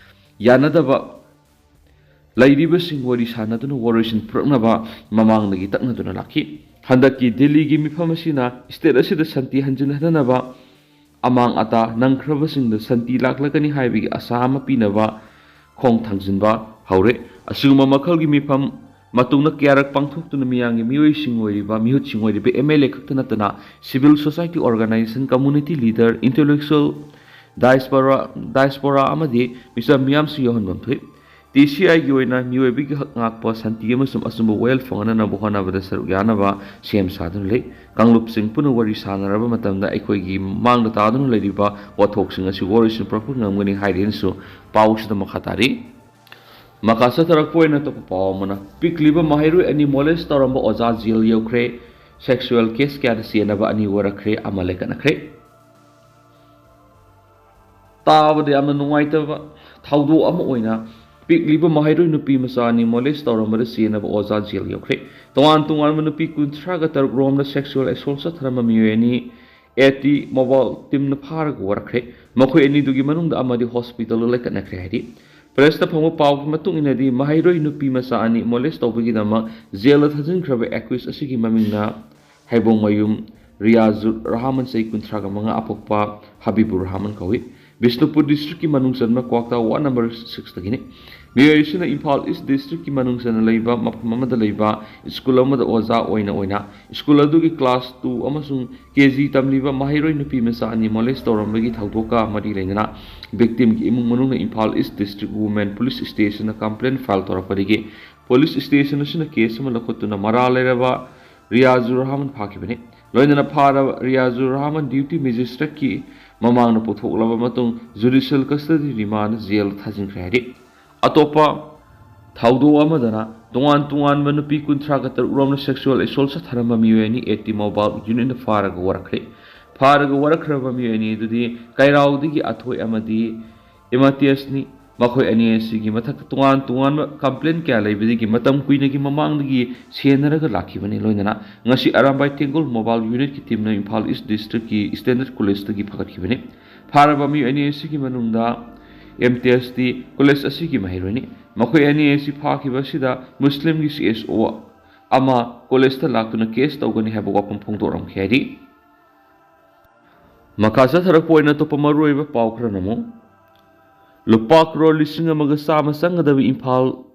ꯌꯥꯅꯗꯕ ꯂꯩꯔꯤꯕꯁꯤꯡ ꯋꯥꯔꯤ ꯁꯥꯅꯗꯨꯅ ꯋꯥꯔꯣꯏꯁꯤꯟ ꯄꯨꯔꯛꯅꯕ ꯃꯃꯥꯡꯗꯒꯤ ꯇꯛꯅꯗꯨꯅ ꯂꯥꯛꯈꯤ꯫ ꯍꯟꯗꯛꯀꯤ ꯗꯤꯜꯂꯤꯒꯤ ꯃꯤꯐꯝ ꯑꯁꯤꯅ state ꯑꯁꯤꯗ ꯁꯥꯟꯇꯤ ꯍꯟꯖꯤꯟꯍꯟꯅꯕ ꯑꯃꯥꯡ ꯑꯇꯥ ꯅꯪꯈ꯭ꯔꯕꯁꯤꯡꯗ ꯁꯥꯟꯇꯤ ꯂꯥꯛꯂꯒꯅꯤ ꯍꯥꯏꯕꯒꯤ ꯑꯁꯥ ꯑꯃ ꯄꯤꯅꯕ ꯈꯣꯡ ꯊꯥꯡꯖꯤꯟꯕ ꯍꯧꯔꯦ꯫ ꯑꯁꯤꯒꯨꯝꯕ ꯃꯈꯜꯒꯤ ꯃꯤꯐꯝ ꯃꯇꯨꯡꯗ ꯀꯌꯥꯔꯛ ꯄꯥꯡꯊꯣꯛꯇꯨꯅ ꯃꯤꯌꯥꯝꯒꯤ ꯃꯤꯑꯣꯏꯁꯤꯡ ꯑꯣꯏꯔꯤꯕ, ꯃꯤꯍꯨꯠꯁꯤꯡ ꯑꯣꯏꯔꯤꯕ, ꯑꯦꯝ ꯑꯦꯜ ꯑꯦ ꯈꯛꯇ ꯅꯠꯇꯅ civil society organization, community leader, intellectual, diaspora, diaspora ꯑꯃꯗꯤ ꯃꯤꯆꯝ ꯃꯤꯌꯥꯝꯁꯨ ꯌꯥꯎꯍꯟꯐꯝ ꯊꯣꯛꯏ꯫ ꯇꯤ ꯁꯤ ꯑꯥꯏꯒꯤ ꯑꯣꯏꯅ ꯃꯤꯑꯣꯏꯕꯒꯤ ꯍꯛ ꯉꯥꯛꯄ, ꯁꯥꯟꯇꯤ ꯑꯃꯁꯨꯡ ꯑꯆꯨꯝꯕ ꯋꯥꯌꯦꯜ ꯐꯪꯍꯟꯅꯕ ꯍꯣꯠꯅꯕꯗ ꯁꯔꯨꯛ ꯌꯥꯅꯕ ꯁꯦꯝ ꯁꯥꯗꯨꯅ ꯂꯩ꯫ ꯀꯥꯡꯂꯨꯞꯁꯤꯡ ꯄꯨꯟꯅ ꯋꯥꯔꯤ ꯁꯥꯟꯅꯔꯕ ꯃꯇꯝꯗ ꯑꯩꯈꯣꯏꯒꯤ ꯃꯥꯡꯗ ꯇꯥꯗꯨꯅ ꯂꯩꯔꯤꯕ ꯄꯣꯠꯊꯣꯛꯁꯤꯡ ꯑꯁꯤ ꯋꯥꯔꯣꯏꯁꯤꯟ ꯄꯨꯔꯛꯄ ꯉꯝꯒꯅꯤ ꯍꯥꯏꯔꯤꯅꯁꯨ ꯄꯥꯎꯁꯤꯗ ꯃꯈꯥ ꯇꯥꯔꯤ꯫ ꯃꯈꯥ ꯆꯠꯊꯔꯛꯄ ꯑꯣꯏꯅ ꯑꯇꯣꯞꯄ ꯄꯥꯎ ꯑꯃꯅ, ꯄꯤꯛꯂꯤꯕ ꯃꯍꯩꯔꯣꯏ ꯑꯅꯤ ꯃꯣꯂꯦꯁ ꯇꯧꯔꯝꯕ ꯑꯣꯖꯥ ꯖꯦꯜ ꯌꯧꯈ꯭ꯔꯦ꯫ ꯁꯦꯛꯁꯨꯑꯦꯜ ꯀꯦꯁ ꯀꯌꯥꯗ ꯆꯦꯟꯅꯕ ꯑꯅꯤ ꯋꯥꯔꯛꯈ꯭ꯔꯦ, ꯑꯃ ꯂꯩꯈꯠꯅꯈ꯭ꯔꯦ꯫ ꯇꯥꯕꯗ ꯌꯥꯝꯅ ꯅꯨꯡꯉꯥꯏꯇꯕ ꯊꯧꯗꯣꯛ ꯑꯃ ꯑꯣꯏꯅ, ꯄꯤꯛꯂꯤꯕ ꯃꯍꯩꯔꯣꯏ ꯅꯨꯄꯤ ꯃꯆꯥ ꯑꯅꯤ ꯃꯣꯂꯦꯁ ꯇꯧꯔꯝꯕꯗ ꯆꯦꯟꯅꯕ ꯑꯣꯖꯥ ꯖꯦꯜ ꯌꯧꯈ꯭ꯔꯦ꯫ ꯇꯣꯉꯥꯟ ꯇꯣꯉꯥꯟꯕ ꯅꯨꯄꯤ ꯀꯨꯟꯊ꯭ꯔꯥꯒ ꯇꯔꯨꯛ ꯔꯣꯝꯗ ꯁꯦꯛꯁꯨꯑꯦꯜ ꯑꯦꯁꯣꯜ ꯆꯠꯊꯔꯝꯕ ꯃꯤꯑꯣꯏ ꯑꯅꯤ ꯑꯦ ꯇꯤ ꯃꯣꯕꯥꯏꯜ ꯇꯤꯝꯅ ꯐꯥꯔꯒ ꯋꯥꯔꯛꯈ꯭ꯔꯦ꯫ ꯃꯈꯣꯏ ꯑꯅꯤꯗꯨꯒꯤ ꯃꯅꯨꯡꯗ ꯑꯃꯗꯤ ꯍꯣꯁꯄꯤꯇꯥꯜꯗ ꯂꯩꯈꯠꯅꯈ꯭ꯔꯦ ꯍꯥꯏꯔꯤ꯫ ꯄ꯭ꯔꯦꯁꯇ ꯐꯪꯕ ꯄꯥꯎꯒꯤ ꯃꯇꯨꯡ ꯏꯟꯅꯗꯤ, ꯃꯍꯩꯔꯣꯏ ꯅꯨꯄꯤ ꯃꯆꯥ ꯑꯅꯤ ꯃꯣꯂꯦꯁ ꯇꯧꯕꯒꯤꯗꯃꯛ ꯖꯦꯜꯗ ꯊꯥꯖꯤꯟꯈ꯭ꯔꯕ ꯑꯦꯀ꯭ꯌꯨꯁ ꯑꯁꯤꯒꯤ ꯃꯃꯤꯡꯅ ꯍꯩꯕꯣꯡꯃꯌꯨꯝ ꯔꯤꯌꯥꯖꯨꯔ ꯔꯍꯃꯟ, ꯆꯍꯤ ꯀꯨꯟꯊ꯭ꯔꯥꯒ ꯃꯉꯥ, ꯑꯄꯣꯛꯄ ꯍꯕꯤꯕꯨꯔ ꯔꯍꯃꯟ ꯀꯧꯏ꯫ ꯕꯤꯁꯅꯨꯄꯨꯔ ꯗꯤꯁꯇ꯭ꯔꯤꯛꯀꯤ ꯃꯅꯨꯡ ꯆꯟꯕ ꯀ꯭ꯋꯥꯛꯇꯥ ꯋꯥꯔꯗ ꯅꯝꯕꯔ ꯁꯤꯛꯁꯇꯒꯤꯅꯤ꯫ ꯃꯤꯑꯣꯏ ꯑꯁꯤꯅ ꯏꯝꯐꯥꯜ ꯏꯁ ꯗꯤꯁꯇ꯭ꯔꯤꯛꯀꯤ ꯃꯅꯨꯡ ꯆꯟꯅ ꯂꯩꯕ ꯃꯐꯝ ꯑꯃꯗ ꯂꯩꯕ ꯁ꯭ꯀꯨꯜ ꯑꯃꯗ ꯑꯣꯖꯥ ꯑꯣꯏꯅ ꯑꯣꯏꯅ ꯁ꯭ꯀꯨꯜ ꯑꯗꯨꯒꯤ ꯀ꯭ꯂꯥꯁ ꯇꯨ ꯑꯃꯁꯨꯡ ꯀꯦ ꯖꯤ ꯇꯝꯂꯤꯕ ꯃꯍꯩꯔꯣꯏ ꯅꯨꯄꯤ ꯃꯆꯥ ꯑꯅꯤ ꯃꯣꯂꯦꯁ ꯇꯧꯔꯝꯕꯒꯤ ꯊꯧꯗꯣꯛꯀ ꯃꯔꯤ ꯂꯩꯅꯅ ꯚꯤꯛꯇꯤꯝꯒꯤ ꯏꯃꯨꯡ ꯃꯅꯨꯡꯅ Imphal east district women police ꯁ꯭ꯇꯦꯁꯟꯗ ꯀꯝꯄ꯭ꯂꯦꯟ ꯐꯥꯏꯜ ꯇꯧꯔꯛꯄꯗꯒꯤ ꯄꯨꯂꯤꯁ ꯁ꯭ꯇꯦꯁꯟ ꯑꯁꯤꯅ ꯀꯦꯁ ꯑꯃ ꯂꯧꯈꯠꯇꯨꯅ ꯃꯔꯥꯜ ꯂꯩꯔꯕ ꯔꯤꯌꯥꯖꯨꯔ ꯔꯍꯃꯟ ꯐꯥꯈꯤꯕꯅꯤ꯫ ꯂꯣꯏꯅꯅ ꯐꯥꯔꯕ ꯔꯤꯌꯥꯖꯨꯔ ꯔꯍꯃꯟ ꯗ꯭ꯌꯨꯇꯤ ꯃꯦꯖꯤꯁꯇ꯭ꯔꯦꯠꯀꯤ ꯃꯃꯥꯡꯗ ꯄꯨꯊꯣꯛꯂꯕ ꯃꯇꯨꯡ ꯖꯨꯗꯤꯁꯤꯌꯦꯜ ꯀꯁꯇꯗꯤ ꯔꯤꯃꯥꯟꯗ ꯖꯦꯜꯗ ꯊꯥꯖꯤꯟꯈ꯭ꯔꯦ ꯍꯥꯏꯔꯤ꯫ ꯑꯇꯣꯞꯄ ꯊꯧꯗꯣꯛ ꯑꯃꯗꯅ, ꯇꯣꯉꯥꯟ ꯇꯣꯉꯥꯟꯕ ꯅꯨꯄꯤ ꯀꯨꯟꯊ꯭ꯔꯥꯒ ꯇꯔꯨꯛ ꯔꯣꯝꯅ ꯁꯦꯛꯁꯨꯑꯦꯜ ꯑꯦꯁꯣꯜ ꯆꯠꯊꯔꯝꯕ ꯃꯤꯑꯣꯏ ꯑꯅꯤ ꯑꯦ ꯇꯤ ꯃꯣꯕꯥꯏꯜ ꯌꯨꯅꯤꯠꯅ ꯐꯥꯔꯒ ꯋꯥꯔꯛꯈ꯭ꯔꯦ꯫ ꯐꯥꯔꯒ ꯋꯥꯔꯛꯈ꯭ꯔꯕ ꯃꯤꯑꯣꯏ ꯑꯅꯤ ꯑꯗꯨꯗꯤ ꯀꯩꯔꯥꯎꯗꯒꯤ ꯑꯊꯣꯏ ꯑꯃꯗꯤ ꯏꯃꯥꯇꯤꯌꯁꯅꯤ꯫ ꯃꯈꯣꯏ ꯑꯅꯤ ꯑꯁꯤꯒꯤ ꯃꯊꯛꯇ ꯇꯣꯉꯥꯟ ꯇꯣꯉꯥꯟꯕ ꯀꯝꯄ꯭ꯂꯦꯟ ꯀꯌꯥ ꯂꯩꯕꯗꯒꯤ ꯃꯇꯝ ꯀꯨꯏꯅꯒꯤ ꯃꯃꯥꯡꯗꯒꯤ ꯁꯦꯟꯅꯔꯒ ꯂꯥꯛꯈꯤꯕꯅꯤ꯫ ꯂꯣꯏꯅꯅ ꯉꯁꯤ ꯑꯔꯥꯝꯕꯥꯏ ꯇꯦꯡꯒꯣꯜ ꯃꯣꯕꯥꯏꯜ ꯌꯨꯅꯤꯠꯀꯤ ꯇꯤꯝꯅ ꯏꯝꯐꯥꯜ ꯏꯁ ꯗꯤꯁꯇ꯭ꯔꯤꯛꯀꯤ ꯁ꯭ꯇꯦꯟꯗꯔꯗ ꯀꯣꯂꯦꯖꯇꯒꯤ ꯐꯒꯠꯈꯤꯕꯅꯤ꯫ ꯐꯥꯔꯕ ꯃꯤꯑꯣꯏ ꯑꯅꯤ ꯑꯁꯤꯒꯤ ꯃꯅꯨꯡꯗ ꯑꯦꯝ ꯇꯤ ꯑꯦꯁ ꯇꯤ ꯀꯣꯂꯦꯖ ꯑꯁꯤꯒꯤ ꯃꯍꯩꯔꯣꯏꯅꯤ꯫ ꯃꯈꯣꯏ ꯑꯅꯤ ꯑꯁꯤ ꯐꯥꯈꯤꯕ ꯑꯁꯤꯗ ꯃꯨꯁꯂꯤꯝꯒꯤ ꯁꯤ ꯑꯦꯁ ꯑꯣ ꯑꯃ ꯀꯣꯂꯦꯖꯇ ꯂꯥꯛꯇꯨꯅ ꯀꯦꯁ ꯇꯧꯒꯅꯤ ꯍꯥꯏꯕ ꯋꯥꯐꯝ ꯐꯣꯡꯗꯣꯛꯂꯝꯈꯤ ꯍꯥꯏꯔꯤ꯫ ꯃꯈꯥ ꯆꯠꯊꯔꯛꯄ ꯑꯣꯏꯅ ꯑꯇꯣꯞꯄ ꯃꯔꯨꯑꯣꯏꯕ ꯄꯥꯎ ꯈꯔꯅ ꯑꯃꯨꯛ, ꯂꯨꯄꯥ ꯀ꯭ꯔꯣꯔ ꯂꯤꯁꯤꯡ ꯑꯃꯒ ꯆꯥꯝꯃ ꯆꯪꯒꯗꯕ ꯏꯝꯐꯥꯜ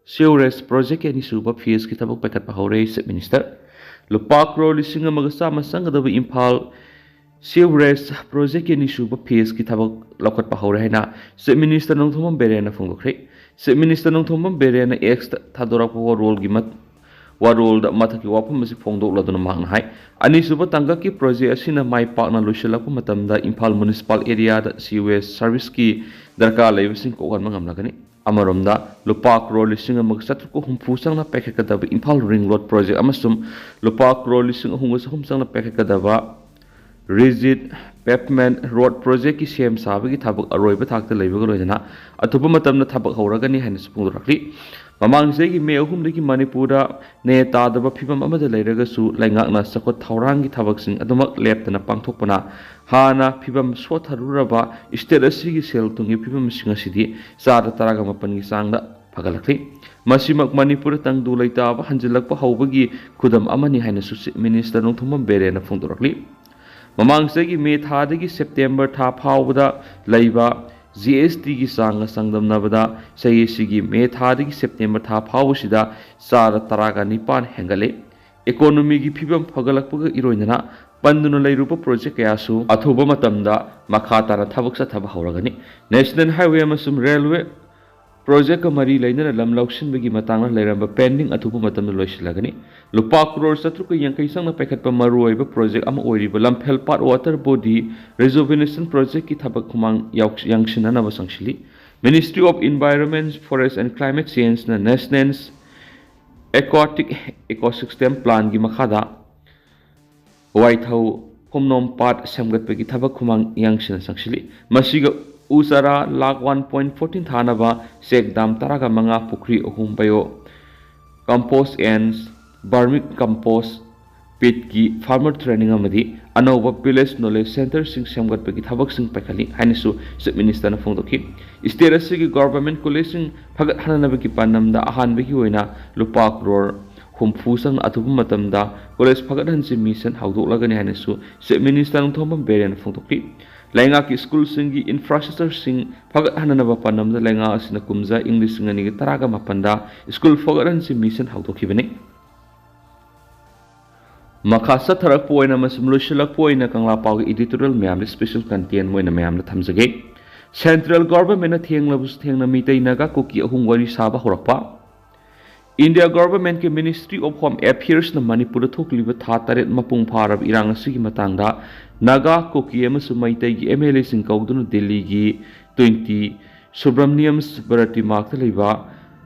Sewerage project ꯀꯤ ꯑꯅꯤꯁꯨꯕ phase ꯀꯤ ꯊꯕꯛ ꯄꯥꯏꯈꯠꯄ ꯍꯧꯔꯦ꯫ Chief Minister, ꯂꯨꯄꯥ ꯀ꯭ꯔꯣꯔ ꯂꯤꯁꯤꯡ ꯑꯃꯒ ꯆꯥꯝꯃ ꯆꯪꯒꯗꯕ ꯏꯝꯐꯥꯜ sewerage project ꯀꯤ ꯑꯅꯤꯁꯨꯕ phase ꯀꯤ ꯊꯕꯛ ꯂꯧꯈꯠꯄ ꯍꯧꯔꯦ ꯍꯥꯏꯅ Chief Minister Nongthombam ꯕꯤꯔꯦꯟꯅ ꯐꯣꯡꯗꯣꯛꯈ꯭ꯔꯦ꯫ Chief Minister Nongthombam ꯕꯤꯔꯦꯟꯅ X ꯇ ꯊꯥꯗꯣꯔꯛꯄ ꯋꯥꯔꯣꯜꯒꯤ ꯃꯠ-, ꯋꯥꯔꯣꯜꯗ ꯃꯊꯛꯀꯤ ꯋꯥꯐꯝ ꯑꯁꯤ ꯐꯣꯡꯗꯣꯛꯂꯗꯨꯅ ꯃꯍꯥꯛꯅ ꯍꯥꯏ, ꯑꯅꯤꯁꯨꯕ ꯇꯥꯡꯀꯛꯀꯤ project ꯑꯁꯤꯅ ꯃꯥꯏ ꯄꯥꯛꯅ ꯂꯣꯏꯁꯤꯜꯂꯛꯄ ꯃꯇꯝꯗ ꯏꯝꯐꯥꯜ municipal area ꯗ sewerage service ꯀꯤ ꯗꯔꯀꯥꯔ ꯂꯩꯕꯁꯤꯡ ꯀꯣꯛꯍꯟꯕ ꯉꯝꯂꯒꯅꯤ꯫ ꯑꯃꯔꯣꯝꯗ, ꯂꯨꯄꯥ ꯀ꯭ꯔꯣꯔ ꯂꯤꯁꯤꯡ ꯑꯃꯒ ꯆꯥꯇ꯭ꯔꯨꯛꯀ ꯍꯨꯝꯐꯨ ꯆꯪꯅ ꯄꯥꯏꯈꯠꯀꯗꯕ ꯏꯝꯐꯥꯜ ring road project ꯑꯃꯁꯨꯡ ꯂꯨꯄꯥ ꯀ꯭ꯔꯣꯔ ꯂꯤꯁꯤꯡ ꯑꯍꯨꯝꯒ ꯆꯍꯨꯝ ꯆꯪꯅ ꯄꯥꯏꯈꯠꯀꯗꯕ rigid pavement road project ꯀꯤ ꯁꯦꯝ ꯁꯥꯕꯒꯤ ꯊꯕꯛ ꯑꯔꯣꯏꯕ ꯊꯥꯛꯇ ꯂꯩꯕꯒ ꯂꯣꯏꯅꯅ ꯑꯊꯨꯕ ꯃꯇꯝꯗ ꯊꯕꯛ ꯍꯧꯔꯒꯅꯤ ꯍꯥꯏꯅꯁꯨ ꯐꯣꯡꯗꯣꯔꯛꯂꯤ꯫ ꯃꯃꯥꯡ ꯆꯍꯤꯒꯤ ꯃꯦ ꯑꯍꯨꯝꯗꯒꯤ ꯃꯅꯤꯄꯨꯔꯗ ꯅꯦ ꯇꯥꯗꯕ ꯐꯤꯕꯝ ꯑꯃꯗ ꯂꯩꯔꯒꯁꯨ ꯂꯩꯉꯥꯛꯅ ꯆꯥꯎꯈꯠ ꯊꯧꯔꯥꯡꯒꯤ ꯊꯕꯛꯁꯤꯡ ꯑꯗꯨꯃꯛ ꯂꯦꯞꯇꯅ ꯄꯥꯡꯊꯣꯛꯄꯅ ꯍꯥꯟꯅ ꯐꯤꯕꯝ ꯁꯣꯠꯊꯔꯨꯔꯕ state ꯑꯁꯤꯒꯤ ꯁꯦꯜ ꯊꯨꯝꯒꯤ ꯐꯤꯕꯝꯁꯤꯡ ꯑꯁꯤꯗꯤ ꯆꯥꯗ ꯇꯔꯥꯒ ꯃꯥꯄꯟꯒꯤ ꯆꯥꯡꯗ ꯐꯒꯠꯂꯛꯂꯤ꯫ ꯃꯁꯤꯃꯛ ꯃꯅꯤꯄꯨꯔꯗ ꯇꯪꯗꯨ ꯂꯩꯇꯥꯕ ꯍꯟꯖꯤꯜꯂꯛꯄ ꯍꯧꯕꯒꯤ ꯈꯨꯗꯝ ꯑꯃꯅꯤ ꯍꯥꯏꯅꯁꯨ Chief Minister ꯅꯣꯡꯊꯣꯝꯕꯝ ꯕꯤꯔꯦꯟꯅ ꯐꯣꯡꯗꯣꯔꯛꯂꯤ꯫ ꯃꯃꯥꯡ ꯆꯍꯤꯒꯤ ꯃꯦ ꯊꯥꯗꯒꯤ ꯁꯦꯞꯇꯦꯝꯕꯔ ꯊꯥ ꯐꯥꯎꯕꯗ ꯂꯩꯕ G S T ꯒꯤ ꯆꯥꯡꯒ ꯆꯥꯡꯗꯝꯅꯕꯗ ꯆꯍꯤ ꯑꯁꯤꯒꯤ ꯃꯦ ꯊꯥꯗꯒꯤ ꯁꯦꯞꯇꯦꯝꯕꯔ ꯊꯥ ꯐꯥꯎꯕꯁꯤꯗ ꯆꯥꯗ ꯇꯔꯥꯒ ꯅꯤꯄꯥꯟ ꯍꯦꯟꯒꯠꯂꯦ꯫ Economy ꯒꯤ ꯐꯤꯕꯝ ꯐꯒꯠꯂꯛꯄꯒ ꯏꯔꯣꯏꯅꯅ ꯄꯟꯗꯨꯅ ꯂꯩꯔꯨꯕ project ꯀꯌꯥꯁꯨ ꯑꯊꯨꯕ ꯃꯇꯝꯗ ꯃꯈꯥ ꯇꯥꯅ ꯊꯕꯛ ꯆꯠꯊꯕ ꯍꯧꯔꯒꯅꯤ꯫ National Highway ꯑꯃꯁꯨꯡ railway project ꯀ ꯃꯔꯤ ꯂꯩꯅꯅ ꯂꯝ ꯂꯧꯁꯤꯟꯕꯒꯤ ꯃꯇꯥꯡꯗ ꯂꯩꯔꯝꯕ pending ꯑꯊꯨꯕ ꯃꯇꯝꯗ ꯂꯣꯏꯁꯤꯜꯂꯒꯅꯤ꯫ ꯂꯨꯄꯥ ꯀ꯭ꯔꯣꯔ ꯆꯥꯇ꯭ꯔꯨꯛꯀ ꯌꯥꯡꯈꯩ ꯆꯪꯅ ꯄꯥꯏꯈꯠꯄ ꯃꯔꯨꯑꯣꯏꯕ project ꯑꯃ ꯑꯣꯏꯔꯤꯕ ꯂꯝꯐꯦꯜ ꯄꯥꯠ water body rejuvenation project ꯀꯤ ꯊꯕꯛ ꯈꯨꯃꯥꯡ ꯌꯥꯎ-, ꯌꯥꯡꯁꯤꯟꯅꯅꯕ ꯆꯪꯁꯤꯜꯂꯤ꯫ Ministry of Environment, Forest and Climate Change ꯅ National Aquatic Ecosystem Plan ꯒꯤ ꯃꯈꯥꯗ ꯋꯥꯏꯊꯧ ꯈꯣꯝꯅꯣꯝ ꯄꯥꯠ ꯁꯦꯝꯒꯠꯄꯒꯤ ꯊꯕꯛ ꯈꯨꯃꯥꯡ ꯌꯥꯡꯁꯤꯟꯅ ꯆꯪꯁꯤꯜꯂꯤ꯫ ꯃꯁꯤꯒ ꯎ ꯆꯥꯔꯥ ꯂꯥꯈ one point fourteen ꯊꯥꯅꯕ check dam ꯇꯔꯥꯒ ꯃꯉꯥ, ꯄꯨꯈ꯭ꯔꯤ ꯑꯍꯨꯝ, bio compost and vermi compost pit ꯀꯤ farmer training ꯑꯃꯗꯤ ꯑꯅꯧꯕ village knowledge centre ꯁꯤꯡ ꯁꯦꯝꯒꯠꯄꯒꯤ ꯊꯕꯛꯁꯤꯡ ꯄꯥꯏꯈꯠꯂꯤ ꯍꯥꯏꯅꯁꯨ Chief Minister ꯅ ꯐꯣꯡꯗꯣꯛꯈꯤ꯫ State ꯑꯁꯤꯒꯤ government college ꯁꯤꯡ ꯐꯒꯠꯍꯟꯅꯕꯒꯤ ꯄꯥꯟꯗꯝꯗ ꯑꯍꯥꯟꯕꯒꯤ ꯑꯣꯏꯅ ꯂꯨꯄꯥ ꯀ꯭ꯔꯣꯔ ꯍꯨꯝꯐꯨ ꯆꯪꯅ ꯑꯊꯨꯕ ꯃꯇꯝꯗ college ꯐꯒꯠꯍꯟꯁꯤ mission ꯍꯧꯗꯣꯛꯂꯒꯅꯤ ꯍꯥꯏꯅꯁꯨ Chief Minister ꯅꯣꯡꯊꯣꯝꯕꯝ ꯕꯤꯔꯦꯟꯅ ꯐꯣꯡꯗꯣꯛꯈꯤ꯫ ꯂꯩꯉꯥꯛꯀꯤ ꯁ꯭ꯀꯨꯜꯁꯤꯡꯒꯤ ꯏꯟꯐ꯭ꯔꯥꯁ꯭ꯇ꯭ꯔꯛꯆꯔꯁꯤꯡ ꯐꯒꯠꯍꯟꯅꯅꯕ ꯄꯥꯟꯗꯝꯗ ꯂꯩꯉꯥꯛ ꯑꯁꯤꯅ ꯀꯨꯝꯖꯥ ꯏꯪ ꯂꯤꯁꯤꯡ ꯑꯅꯤꯒ ꯇꯔꯥꯒ ꯃꯥꯄꯟꯗ ꯁ꯭ꯀꯨꯜ ꯐꯒꯠꯍꯟꯁꯤ ꯃꯤꯁꯟ ꯍꯧꯗꯣꯛꯈꯤꯕꯅꯤ꯫ ꯃꯈꯥ ꯆꯠꯊꯔꯛꯄ ꯑꯣꯏꯅ ꯑꯃꯁꯨꯡ ꯂꯣꯏꯁꯤꯜꯂꯛꯄ ꯑꯣꯏꯅ ꯀꯪꯂꯥ ꯄꯥꯎꯒꯤ editorial ꯃꯌꯥꯝꯗ special content ꯑꯣꯏꯅ ꯃꯌꯥꯝꯗ ꯊꯝꯖꯒꯦ꯫ Central Governmentꯅ ꯊꯦꯡꯂꯕꯁꯨ ꯊꯦꯡꯅ ꯃꯤꯇꯩ ꯅꯥꯒꯥ ꯀꯨꯀꯤ ꯑꯍꯨꯝ ꯋꯥꯔꯤ ꯁꯥꯕ ꯍꯧꯔꯛꯄ꯫ India Governmentꯀꯤ Ministry of Home Affairsꯅ ꯃꯅꯤꯄꯨꯔꯗ ꯊꯣꯛꯂꯤꯕ ꯊꯥ ꯇꯔꯦꯠ ꯃꯄꯨꯡ ꯐꯥꯔꯕ ꯏꯔꯥꯡ ꯑꯁꯤꯒꯤ ꯃꯇꯥꯡꯗ ꯅꯥꯒꯥ, ꯀꯨꯀꯤ ꯑꯃꯁꯨꯡ ꯃꯩꯇꯩꯒꯤ MLAꯁꯤꯡ ꯀꯧꯗꯨꯅ ꯗꯤꯜꯂꯤꯒꯤ twenty Subramaniam's Bharati Margꯇ ꯂꯩꯕ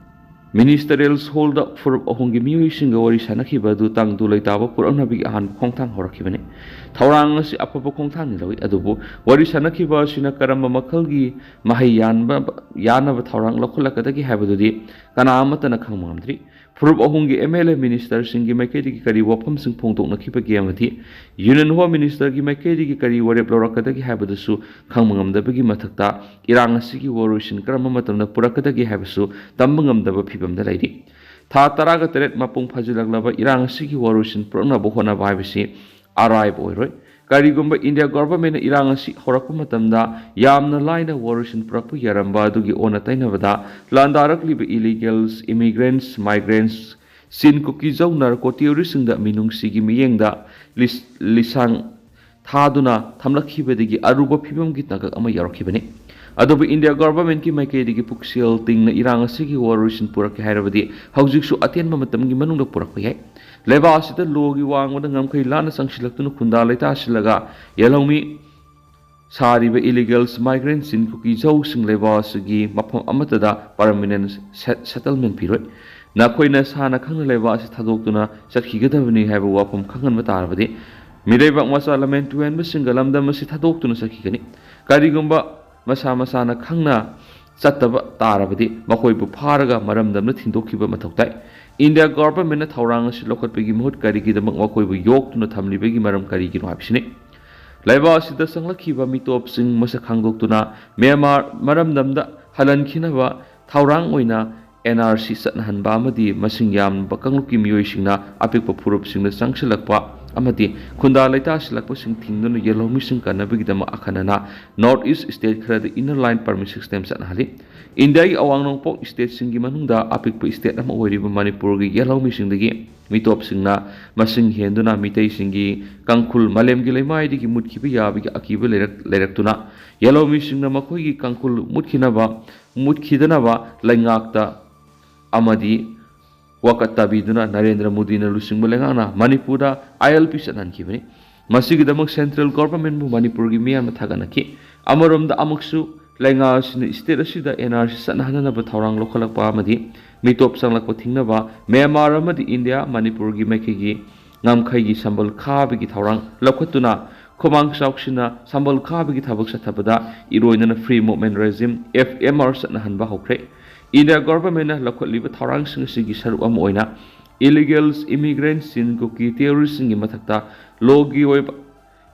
Ministerial Hallꯗ ꯐꯨꯔꯨꯞ ꯑꯍꯨꯝꯒꯤ ꯃꯤꯑꯣꯏꯁꯤꯡꯒ ꯋꯥꯔꯤ ꯁꯥꯟꯅꯈꯤꯕ ꯑꯗꯨ ꯇꯪꯗꯨ ꯂꯩꯇꯥꯕ ꯄꯨꯔꯛꯅꯕꯒꯤ ꯑꯍꯥꯟꯕ ꯈꯣꯡꯊꯥꯡ ꯍꯧꯔꯛꯈꯤꯕꯅꯤ꯫ ꯊꯧꯔꯥꯡ ꯑꯁꯤ ꯑꯐꯕ ꯈꯣꯡꯊꯥꯡꯅꯤ ꯂꯧꯏ, ꯑꯗꯨꯕꯨ ꯋꯥꯔꯤ ꯁꯥꯟꯅꯈꯤꯕ ꯑꯁꯤꯅ ꯀꯔꯝꯕ ꯃꯈꯜꯒꯤ ꯃꯍꯩ ꯌꯥꯟꯕ, ꯌꯥꯅꯕ ꯊꯧꯔꯥꯡ ꯂꯧꯈꯠꯂꯛꯀꯗꯒꯦ ꯍꯥꯏꯕꯗꯨꯗꯤ ꯀꯅꯥ ꯑꯃꯠꯇꯅ ꯈꯪꯕ ꯉꯝꯗ꯭ꯔꯤ꯫ ꯐꯨꯔꯨꯞ ꯑꯍꯨꯝꯒꯤ MLA ministerꯁꯤꯡꯒꯤ ꯃꯥꯏꯀꯩꯗꯒꯤ ꯀꯔꯤ ꯋꯥꯐꯝꯁꯤꯡ ꯐꯣꯡꯗꯣꯛꯅꯈꯤꯕꯒꯦ ꯑꯃꯗꯤ Union Home Ministerꯒꯤ ꯃꯥꯏꯀꯩꯗꯒꯤ ꯀꯔꯤ ꯋꯥꯔꯦꯞ ꯂꯧꯔꯛꯀꯗꯒꯦ ꯍꯥꯏꯕꯗꯨꯁꯨ ꯈꯪꯕ ꯉꯝꯗꯕꯒꯤ ꯃꯊꯛꯇ, ꯏꯔꯥꯡ ꯑꯁꯤꯒꯤ ꯋꯥꯔꯣꯏꯁꯤꯟ ꯀꯔꯝꯕ ꯃꯇꯝꯗ ꯄꯨꯔꯛꯀꯗꯒꯦ ꯍꯥꯏꯕꯁꯨ ꯇꯝꯕ ꯉꯝꯗꯕ ꯐꯤꯕꯝꯗ ꯂꯩꯔꯤ꯫ ꯊꯥ ꯇꯔꯥꯒ ꯇꯔꯦꯠ ꯃꯄꯨꯡ ꯐꯥꯖꯤꯜꯂꯛꯂꯕ ꯏꯔꯥꯡ ꯑꯁꯤꯒꯤ ꯋꯥꯔꯣꯏꯁꯤꯟ ꯄꯨꯔꯛꯅꯕ ꯍꯣꯠꯅꯕ ꯍꯥꯏꯕꯁꯤ ꯑꯔꯥꯏꯕ ꯑꯣꯏꯔꯣꯏ꯫ ꯀꯔꯤꯒꯨꯝꯕ India Governmentꯅ ꯏꯔꯥꯡ ꯑꯁꯤ ꯍꯧꯔꯛꯄ ꯃꯇꯝꯗ ꯌꯥꯝꯅ ꯂꯥꯏꯅ ꯋꯥꯔꯣꯏꯁꯤꯟ ꯄꯨꯔꯛꯄ ꯌꯥꯔꯝꯕ ꯑꯗꯨꯒꯤ ꯑꯣꯟꯅ ꯇꯩꯅꯕꯗ, ꯂꯥꯟꯗꯥꯔꯛꯂꯤꯕ illegals, immigrants, migrants, ꯆꯤꯟ ꯀꯨꯀꯤ ꯖꯧ narco terroristꯁꯤꯡꯗ ꯃꯤꯅꯨꯡꯁꯤꯒꯤ ꯃꯤꯠꯌꯦꯡꯗ ꯂꯤꯁ-, ꯂꯤꯁꯥꯡ ꯊꯥꯗꯨꯅ ꯊꯝꯂꯛꯈꯤꯕꯗꯒꯤ ꯑꯔꯨꯕ ꯐꯤꯕꯝꯒꯤ ꯇꯥꯡꯀꯛ ꯑꯃ ꯌꯧꯔꯛꯈꯤꯕꯅꯤ꯫ ꯑꯗꯨꯕꯨ India Governmentꯀꯤ ꯃꯥꯏꯀꯩꯗꯒꯤ ꯄꯨꯛꯁꯦꯜ ꯇꯤꯡꯅ ꯏꯔꯥꯡ ꯑꯁꯤꯒꯤ ꯋꯥꯔꯣꯏꯁꯤꯟ ꯄꯨꯔꯛꯀꯦ ꯍꯥꯏꯔꯕꯗꯤ ꯍꯧꯖꯤꯛꯁꯨ ꯑꯇꯦꯟꯕ ꯃꯇꯝꯒꯤ ꯃꯅꯨꯡꯗ ꯄꯨꯔꯛꯄ ꯌꯥꯏ꯫ ꯂꯩꯕꯥꯛ ꯑꯁꯤꯗ lawꯒꯤ ꯋꯥꯡꯃꯗ ꯉꯝꯈꯩ ꯂꯥꯟꯅ ꯆꯪꯁꯤꯜꯂꯛꯇꯨꯅ ꯈꯨꯟꯗꯥ ꯂꯩꯇꯥꯁꯤꯜꯂꯒ ꯌꯦꯜꯍꯧꯃꯤ ꯁꯥꯔꯤꯕ illegals, migrants, ꯆꯤꯟ ꯀꯨꯀꯤ ꯖꯧꯁꯤꯡ ꯂꯩꯕꯥꯛ ꯑꯁꯤꯒꯤ ꯃꯐꯝ ꯑꯃꯠꯇꯗ permanent set-, settlement ꯄꯤꯔꯣꯏ꯫ ꯅꯈꯣꯏ ꯅꯁꯥꯅ ꯈꯪꯅ ꯂꯩꯕꯥꯛ ꯑꯁꯤ ꯊꯥꯗꯣꯛꯇꯨꯅ ꯆꯠꯈꯤꯒꯗꯕꯅꯤ ꯍꯥꯏꯕ ꯋꯥꯐꯝ ꯈꯪꯍꯟꯕ ꯇꯥꯔꯕꯗꯤ, ꯃꯤꯔꯩꯕꯥꯛ ꯃꯆꯥ ꯂꯝꯍꯦꯟ ꯇꯨꯍꯦꯟꯕꯁꯤꯡꯒ ꯂꯝꯗꯝ ꯑꯁꯤ ꯊꯥꯗꯣꯛꯇꯨꯅ ꯆꯠꯈꯤꯒꯅꯤ꯫ ꯀꯔꯤꯒꯨꯝꯕ ꯃꯁꯥ ꯃꯁꯥꯅ ꯈꯪꯅ ꯆꯠꯇꯕ ꯇꯥꯔꯕꯗꯤ, ꯃꯈꯣꯏꯕꯨ ꯐꯥꯔꯒ ꯃꯔꯝꯗꯝꯗ ꯊꯤꯟꯗꯣꯛꯈꯤꯕ ꯃꯊꯧ ꯇꯥꯏ꯫ India Governmentꯅ ꯊꯧꯔꯥꯡ ꯑꯁꯤ ꯂꯧꯈꯠꯄꯒꯤ ꯃꯍꯨꯠ ꯀꯔꯤꯒꯤꯗꯃꯛ ꯃꯈꯣꯏꯕꯨ ꯌꯣꯛꯇꯨꯅ ꯊꯝꯂꯤꯕꯒꯤ ꯃꯔꯝ ꯀꯔꯤꯒꯤꯅꯣ ꯍꯥꯏꯕꯁꯤꯅꯤ꯫ ꯂꯩꯕꯥꯛ ꯑꯁꯤꯗ ꯆꯪꯂꯛꯈꯤꯕ ꯃꯤꯇꯣꯞꯁꯤꯡ ꯃꯁꯛ ꯈꯪꯗꯣꯛꯇꯨꯅ ꯃ꯭ꯌꯥꯟꯃꯥꯔ ꯃꯔꯝꯗꯝꯗ ꯍꯜꯍꯟꯈꯤꯅꯕ ꯊꯧꯔꯥꯡ ꯑꯣꯏꯅ NRC ꯆꯠꯅꯍꯟꯕ ꯑꯃꯗꯤ ꯃꯁꯤꯡ ꯌꯥꯝꯂꯕ ꯀꯥꯡꯂꯨꯞꯀꯤ ꯃꯤꯑꯣꯏꯁꯤꯡꯅ ꯑꯄꯤꯛꯄ ꯐꯨꯔꯨꯞꯁꯤꯡꯗ ꯆꯪꯁꯤꯜꯂꯛꯄ ꯑꯃꯗꯤ ꯈꯨꯟꯗꯥ ꯂꯩꯇꯥꯁꯤꯜꯂꯛꯄꯁꯤꯡ ꯊꯤꯡꯗꯨꯅ ꯌꯦꯜꯍꯧꯃꯤꯁꯤꯡ ꯀꯟꯅꯕꯒꯤꯗꯃꯛ ꯑꯈꯟꯅꯅ North East state ꯈꯔꯗ inner line permit system ꯆꯠꯅꯍꯜꯂꯤ꯫ ꯏꯟꯗꯤꯌꯥꯒꯤ ꯑꯋꯥꯡ ꯅꯣꯡꯄꯣꯛ stateꯁꯤꯡꯒꯤ ꯃꯅꯨꯡꯗ ꯑꯄꯤꯛꯄ state ꯑꯃ ꯑꯣꯏꯔꯤꯕ ꯃꯅꯤꯄꯨꯔꯒꯤ ꯌꯦꯜꯍꯧꯃꯤꯁꯤꯡꯗꯒꯤ ꯃꯤꯇꯣꯞꯁꯤꯡꯅ ꯃꯁꯤꯡ ꯍꯦꯟꯗꯨꯅ ꯃꯤꯇꯩꯁꯤꯡꯒꯤ ꯀꯥꯡꯈꯨꯜ ꯃꯥꯂꯦꯝꯒꯤ ꯂꯩꯃꯥꯏꯗꯒꯤ ꯃꯨꯠꯈꯤꯕ ꯌꯥꯕꯒꯤ ꯑꯀꯤꯕ ꯂꯩꯔꯛ-, ꯂꯩꯔꯛꯇꯨꯅ ꯌꯦꯜꯍꯧꯃꯤꯁꯤꯡꯅ ꯃꯈꯣꯏꯒꯤ ꯀꯥꯡꯈꯨꯜ ꯃꯨꯠꯈꯤꯅꯕ, ꯃꯨꯠꯈꯤꯗꯅꯕ ꯂꯩꯉꯥꯛꯇ ꯑꯃꯗꯤ ꯋꯥꯀꯠ ꯇꯥꯕꯤꯗꯨꯅ ꯅꯔꯦꯟꯗ꯭ꯔ ꯃꯣꯗꯤꯅ ꯂꯨꯆꯤꯡꯕ ꯂꯩꯉꯥꯛꯅ ꯃꯅꯤꯄꯨꯔꯗ ILP ꯆꯠꯍꯟꯈꯤꯕꯅꯤ꯫ ꯃꯁꯤꯒꯤꯗꯃꯛ central governmentꯕꯨ ꯃꯅꯤꯄꯨꯔꯒꯤ ꯃꯤꯌꯥꯝꯅ ꯊꯥꯒꯠꯅꯈꯤ꯫ ꯑꯃꯔꯣꯝꯗ ꯑꯃꯨꯛꯁꯨ ꯂꯩꯉꯥꯛ ꯑꯁꯤꯅ state ꯑꯁꯤꯗ NRC ꯆꯠꯅꯍꯟꯅꯅꯕ ꯊꯧꯔꯥꯡ ꯂꯧꯈꯠꯂꯛꯄ ꯑꯃꯗꯤ ꯃꯤꯇꯣꯞ ꯆꯪꯂꯛꯄ ꯊꯤꯡꯅꯕ ꯃ꯭ꯌꯥꯟꯃꯥꯔ ꯑꯃꯗꯤ ꯏꯟꯗꯤꯌꯥ ꯃꯅꯤꯄꯨꯔꯒꯤ ꯃꯥꯏꯀꯩꯒꯤ ꯉꯝꯈꯩꯒꯤ ꯁꯝꯕꯜ ꯈꯥꯕꯒꯤ ꯊꯧꯔꯥꯡ ꯂꯧꯈꯠꯇꯨꯅ ꯈꯨꯃꯥꯡ ꯆꯥꯎꯁꯤꯟꯅ ꯁꯝꯕꯜ ꯈꯥꯕꯒꯤ ꯊꯕꯛ ꯆꯠꯊꯕꯗ ꯏꯔꯣꯏꯅꯅ Free Movement Regime, FMR, ꯆꯠꯅꯍꯟꯕ ꯍꯧꯈ꯭ꯔꯦ꯫ ꯏꯟꯗꯤꯌꯥ governmentꯅ ꯂꯧꯈꯠꯂꯤꯕ ꯊꯧꯔꯥꯡꯁꯤꯡ ꯑꯁꯤꯒꯤ ꯁꯔꯨꯛ ꯑꯃ ꯑꯣꯏꯅ illegal immigrants, ꯆꯤꯟ ꯀꯨꯀꯤ terroristꯁꯤꯡꯒꯤ ꯃꯊꯛꯇ lawꯒꯤ ꯑꯣꯏꯕ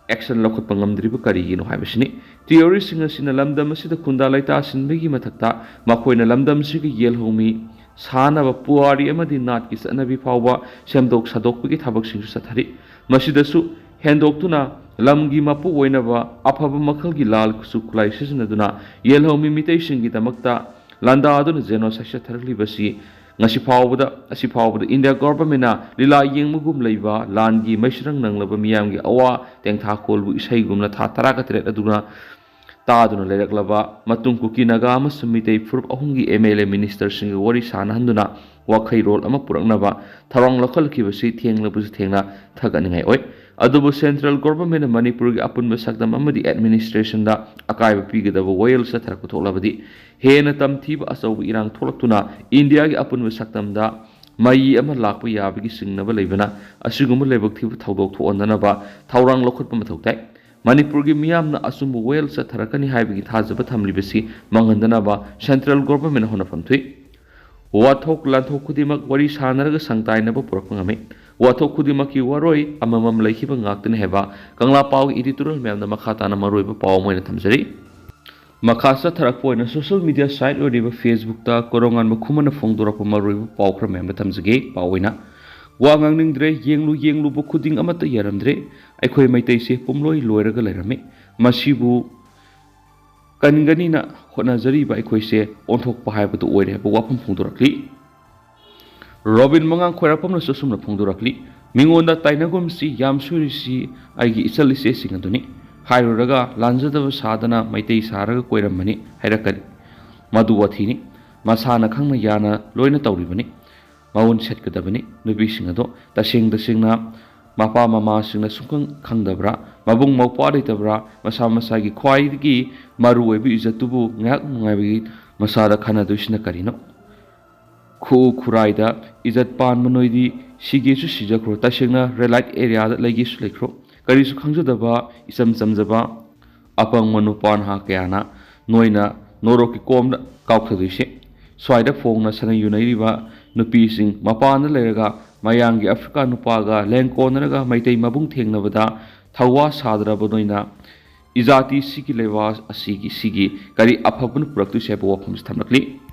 action ꯂꯧꯈꯠꯄ ꯉꯝꯗ꯭ꯔꯤꯕ ꯀꯔꯤꯒꯤꯅꯣ ꯍꯥꯏꯕꯁꯤꯅꯤ꯫ Terroristꯁꯤꯡ ꯑꯁꯤꯅ ꯂꯝꯗꯝ ꯑꯁꯤꯗ ꯈꯨꯟꯗꯥ ꯂꯩꯇꯥꯁꯤꯟꯕꯒꯤ ꯃꯊꯛꯇ ꯃꯈꯣꯏꯅ ꯂꯝꯗꯝꯁꯤꯒꯤ ꯌꯦꯜꯍꯧꯃꯤ ꯁꯥꯅꯕ ꯄꯨꯋꯥꯔꯤ ꯑꯃꯗꯤ ꯅꯥꯠꯀꯤ ꯆꯠꯅꯕꯤ ꯐꯥꯎꯕ ꯁꯦꯝꯗꯣꯛ ꯁꯥꯗꯣꯛꯄꯒꯤ ꯊꯕꯛꯁꯤꯡꯁꯨ ꯆꯠꯊꯔꯤ꯫ ꯃꯁꯤꯗꯁꯨ ꯍꯦꯟꯗꯣꯛꯇꯨꯅ ꯂꯝꯒꯤ ꯃꯄꯨ ꯑꯣꯏꯅꯕ ꯑꯐꯕ ꯃꯈꯜꯒꯤ ꯂꯥꯜ ꯀꯨꯠꯁꯨ ꯈꯨꯠꯂꯥꯏ ꯁꯤꯖꯤꯟꯅꯗꯨꯅ ꯌꯦꯜꯍꯧꯃꯤ ꯃꯤꯇꯩꯁꯤꯡꯒꯤꯗꯃꯛꯇ ꯂꯥꯟꯗꯥꯗꯨꯅ genocide ꯆꯠꯊꯔꯛꯂꯤꯕꯁꯤ ꯉꯁꯤ ꯐꯥꯎꯕꯗ, ꯑꯁꯤ ꯐꯥꯎꯕꯗ ꯏꯟꯗꯤꯌꯥ governmentꯅ ꯂꯤꯂꯥ ꯌꯦꯡꯕꯒꯨꯝ ꯂꯩꯕ ꯂꯥꯟꯒꯤ ꯃꯩꯁ꯭ꯔꯪ ꯅꯪꯂꯕ ꯃꯤꯌꯥꯝꯒꯤ ꯑꯋꯥ ꯇꯦꯡꯊꯥꯈꯣꯜꯕꯨ ꯏꯁꯩꯒꯨꯝꯅ ꯊꯥ ꯇꯔꯥꯒ ꯇꯔꯦꯠ ꯑꯗꯨꯅ ꯇꯥꯗꯨꯅ ꯂꯩꯔꯛꯂꯕ ꯃꯇꯨꯡ ꯀꯨꯀꯤ ꯅꯥꯒꯥ ꯑꯃꯁꯨꯡ ꯃꯤꯇꯩ ꯐꯨꯔꯨꯞ ꯑꯍꯨꯝꯒꯤ MLA ministerꯁꯤꯡꯒ ꯋꯥꯔꯤ ꯁꯥꯅꯍꯟꯗꯨꯅ ꯋꯥꯈꯩꯔꯣꯜ ꯑꯃ ꯄꯨꯔꯛꯅꯕ ꯊꯧꯔꯥꯡ ꯂꯧꯈꯠꯂꯛꯈꯤꯕꯁꯤ ꯊꯦꯡꯂꯕꯁꯨ ꯊꯦꯡꯅ ꯊꯥꯒꯠꯅꯤꯡꯉꯥꯏ ꯑꯣꯏ꯫ ꯑꯗꯨꯕꯨ central governmentꯅ ꯃꯅꯤꯄꯨꯔꯒꯤ ꯑꯄꯨꯟꯕ ꯁꯛꯇꯝ ꯑꯃꯗꯤ administrationꯗ ꯑꯀꯥꯏꯕ ꯄꯤꯒꯗꯕ ꯋꯥꯌꯦꯜ ꯆꯠꯊꯔꯛꯄ ꯊꯣꯛꯂꯕꯗꯤ ꯍꯦꯟꯅ ꯇꯝꯊꯤꯕ ꯑꯆꯧꯕ ꯏꯔꯥꯡ ꯊꯣꯛꯂꯛꯇꯨꯅ ꯏꯟꯗꯤꯌꯥꯒꯤ ꯑꯄꯨꯟꯕ ꯁꯛꯇꯝꯗ ꯃꯩ ꯑꯃ ꯂꯥꯛꯄ ꯌꯥꯕꯒꯤ ꯆꯤꯡꯅꯕ ꯂꯩꯕꯅ ꯑꯁꯤꯒꯨꯝꯕ ꯂꯥꯏꯕꯛ ꯊꯤꯕ ꯊꯧꯗꯣꯛ ꯊꯣꯛꯍꯟꯗꯅꯕ ꯊꯧꯔꯥꯡ ꯂꯧꯈꯠꯄ ꯃꯊꯧ ꯇꯥꯏ꯫ ꯃꯅꯤꯄꯨꯔꯒꯤ ꯃꯤꯌꯥꯝꯅ ꯑꯆꯨꯝꯕ ꯋꯥꯌꯦꯜ ꯆꯠꯊꯔꯛꯀꯅꯤ ꯍꯥꯏꯕꯒꯤ ꯊꯥꯖꯕ ꯊꯝꯂꯤꯕꯁꯤ ꯃꯥꯡꯍꯟꯗꯅꯕ central governmentꯅ ꯍꯣꯠꯅꯐꯝ ꯊꯣꯛꯏ꯫ ꯋꯥꯊꯣꯛ ꯂꯥꯟꯊꯣꯛ ꯈꯨꯗꯤꯡꯃꯛ ꯋꯥꯔꯤ ꯁꯥꯟꯅꯔꯒ ꯁꯪꯇꯥꯏꯅꯕ ꯄꯨꯔꯛꯄ ꯉꯝꯃꯤ꯫ ꯋꯥꯊꯣꯛ ꯈꯨꯗꯤꯡꯃꯛꯀꯤ ꯋꯥꯔꯣꯏ ꯑꯃꯃꯝ ꯂꯩꯈꯤꯕ ꯉꯥꯛꯇꯅꯤ ꯍꯥꯏꯕ ꯀꯪꯂꯥ ꯄꯥꯎꯒꯤ editorial ꯃꯌꯥꯝꯗ ꯃꯈꯥ ꯇꯥꯅ ꯃꯔꯨꯑꯣꯏꯕ ꯄꯥꯎ ꯑꯃ ꯑꯣꯏꯅ ꯊꯝꯖꯔꯤ꯫ ꯃꯈꯥ ꯆꯠꯊꯔꯛꯄ ꯑꯣꯏꯅ social media site ꯑꯣꯏꯔꯤꯕ Facebookꯇ ꯀꯣꯔꯧꯉꯥꯟꯕ ꯈꯨꯃꯟꯅ ꯐꯣꯡꯗꯣꯔꯛꯄ ꯃꯔꯨꯑꯣꯏꯕ ꯄꯥꯎ ꯈꯔ ꯃꯌꯥꯝꯗ ꯊꯝꯖꯒꯦ꯫ ꯄꯥꯎ ꯑꯣꯏꯅ, ꯋꯥ ꯉꯥꯡꯅꯤꯡꯗ꯭ꯔꯦ, ꯌꯦꯡꯂꯨ ꯌꯦꯡꯂꯨꯕ ꯈꯨꯗꯤꯡ ꯑꯃꯠꯇ ꯌꯥꯔꯝꯗ꯭ꯔꯦ꯫ ꯑꯩꯈꯣꯏ ꯃꯩꯇꯩꯁꯦ ꯄꯨꯝꯂꯣꯏ ꯂꯣꯏꯔꯒ ꯂꯩꯔꯝꯃꯤ꯫ ꯃꯁꯤꯕꯨ ꯀꯟꯒꯅꯤꯅ ꯍꯣꯠꯅꯖꯔꯤꯕ ꯑꯩꯈꯣꯏꯁꯦ ꯑꯣꯟꯊꯣꯛꯄ ꯍꯥꯏꯕꯗꯨ ꯑꯣꯏꯔꯦ ꯍꯥꯏꯕ ꯋꯥꯐꯝ ꯐꯣꯡꯗꯣꯔꯛꯂꯤ꯫ ꯔꯣꯕꯤꯟ ꯃꯉꯥꯡ ꯈ꯭ꯋꯥꯏꯔꯥꯛꯄꯝꯅꯁꯨ ꯑꯁꯨꯝꯅ ꯐꯣꯡꯗꯣꯔꯛꯂꯤ, "ꯃꯤꯉꯣꯟꯗ ꯇꯥꯏꯅꯒꯨꯝꯁꯤ, ꯌꯥꯝ ꯁꯣꯏꯔꯤꯁꯤ ꯑꯩꯒꯤ ꯏꯆꯜ ꯏꯆꯦꯁꯤꯡ ꯑꯗꯨꯅꯤ꯫ ꯍꯥꯏꯔꯨꯔꯒ ꯂꯥꯟꯖꯗꯕ ꯁꯥꯗꯅ ꯃꯩꯇꯩ ꯁꯥꯔꯒ ꯀꯣꯏꯔꯝꯕꯅꯤ" ꯍꯥꯏꯔꯛꯀꯅꯤ꯫ ꯃꯗꯨ ꯋꯥꯊꯤꯅꯤ꯫ ꯃꯁꯥꯅ ꯈꯪꯅ ꯌꯥꯅ ꯂꯣꯏꯅ ꯇꯧꯔꯤꯕꯅꯤ꯫ ꯃꯥꯑꯣꯟ ꯁꯦꯠꯀꯗꯕꯅꯤ ꯅꯨꯄꯤꯁꯤꯡ ꯑꯗꯣ꯫ ꯇꯁꯦꯡ ꯇꯁꯦꯡꯅ ꯃꯄꯥ ꯃꯃꯥꯁꯤꯡꯅ ꯁꯨꯡꯈꯪ ꯈꯪꯗꯕ꯭ꯔꯥ? ꯃꯕꯨꯡ ꯃꯧꯄ꯭ꯋꯥ ꯂꯩꯇꯕ꯭ꯔꯥ? ꯃꯁꯥ ꯃꯁꯥꯒꯤ ꯈ꯭ꯋꯥꯏꯗꯒꯤ ꯃꯔꯨ ꯑꯣꯏꯕ ꯏꯖꯠꯇꯨꯕꯨ ꯉꯥꯏꯍꯥꯛ ꯅꯨꯡꯉꯥꯏꯕꯒꯤ ꯃꯁꯥꯗ ꯈꯟꯅꯗꯣꯏꯁꯤꯅ ꯀꯔꯤꯅꯣ? ꯈꯨꯎ ꯈꯨꯔꯥꯏꯗ ꯏꯖꯠ ꯄꯥꯟꯕ ꯅꯣꯏꯗꯤ ꯁꯤꯒꯦꯁꯨ ꯁꯤꯖꯈ꯭ꯔꯣ, ꯇꯁꯦꯡꯅ ꯔꯦꯂꯥꯏꯠ ꯑꯦꯔꯤꯌꯥꯗ ꯂꯩꯒꯦꯁꯨ ꯂꯩꯈ꯭ꯔꯣ꯫ ꯀꯔꯤꯁꯨ ꯈꯪꯖꯗꯕ, ꯏꯆꯝ ꯆꯝꯖꯕ ꯑꯄꯪꯕ ꯅꯨꯄꯥ ꯅꯍꯥ ꯀꯌꯥꯅ ꯅꯣꯏꯅ ꯅꯣꯔꯣꯛꯀꯤ ꯀꯣꯝꯗ ꯀꯥꯎꯊꯗꯣꯏꯁꯦ꯫ ꯁ꯭ꯋꯥꯏꯗ ꯐꯣꯡꯅ ꯁꯅ ꯌꯨꯅꯔꯤꯕ ꯅꯨꯄꯤꯁꯤꯡ, ꯃꯄꯥꯟꯗ ꯂꯩꯔꯒ ꯃꯌꯥꯡꯒꯤ ꯑꯐ꯭ꯔꯤꯀꯥ ꯅꯨꯄꯥꯒ ꯂꯦꯡꯀꯣꯟꯅꯔꯒ ꯃꯩꯇꯩ ꯃꯕꯨꯡ ꯊꯦꯡꯅꯕꯗ ꯊꯧꯋꯥ ꯁꯥꯗ꯭ꯔꯕ ꯅꯣꯏꯅ ꯏꯖꯥꯇꯤ ꯁꯤꯒꯤ ꯂꯩꯕꯥꯛ ꯑꯁꯤꯒꯤ ꯁꯤꯒꯤ ꯀꯔꯤ ꯑꯐꯕꯅ ꯄꯨꯔꯛꯇꯣꯏꯁꯦ ꯍꯥꯏꯕ ꯋꯥꯐꯝꯁꯤ ꯊꯝꯂꯛꯂꯤ꯫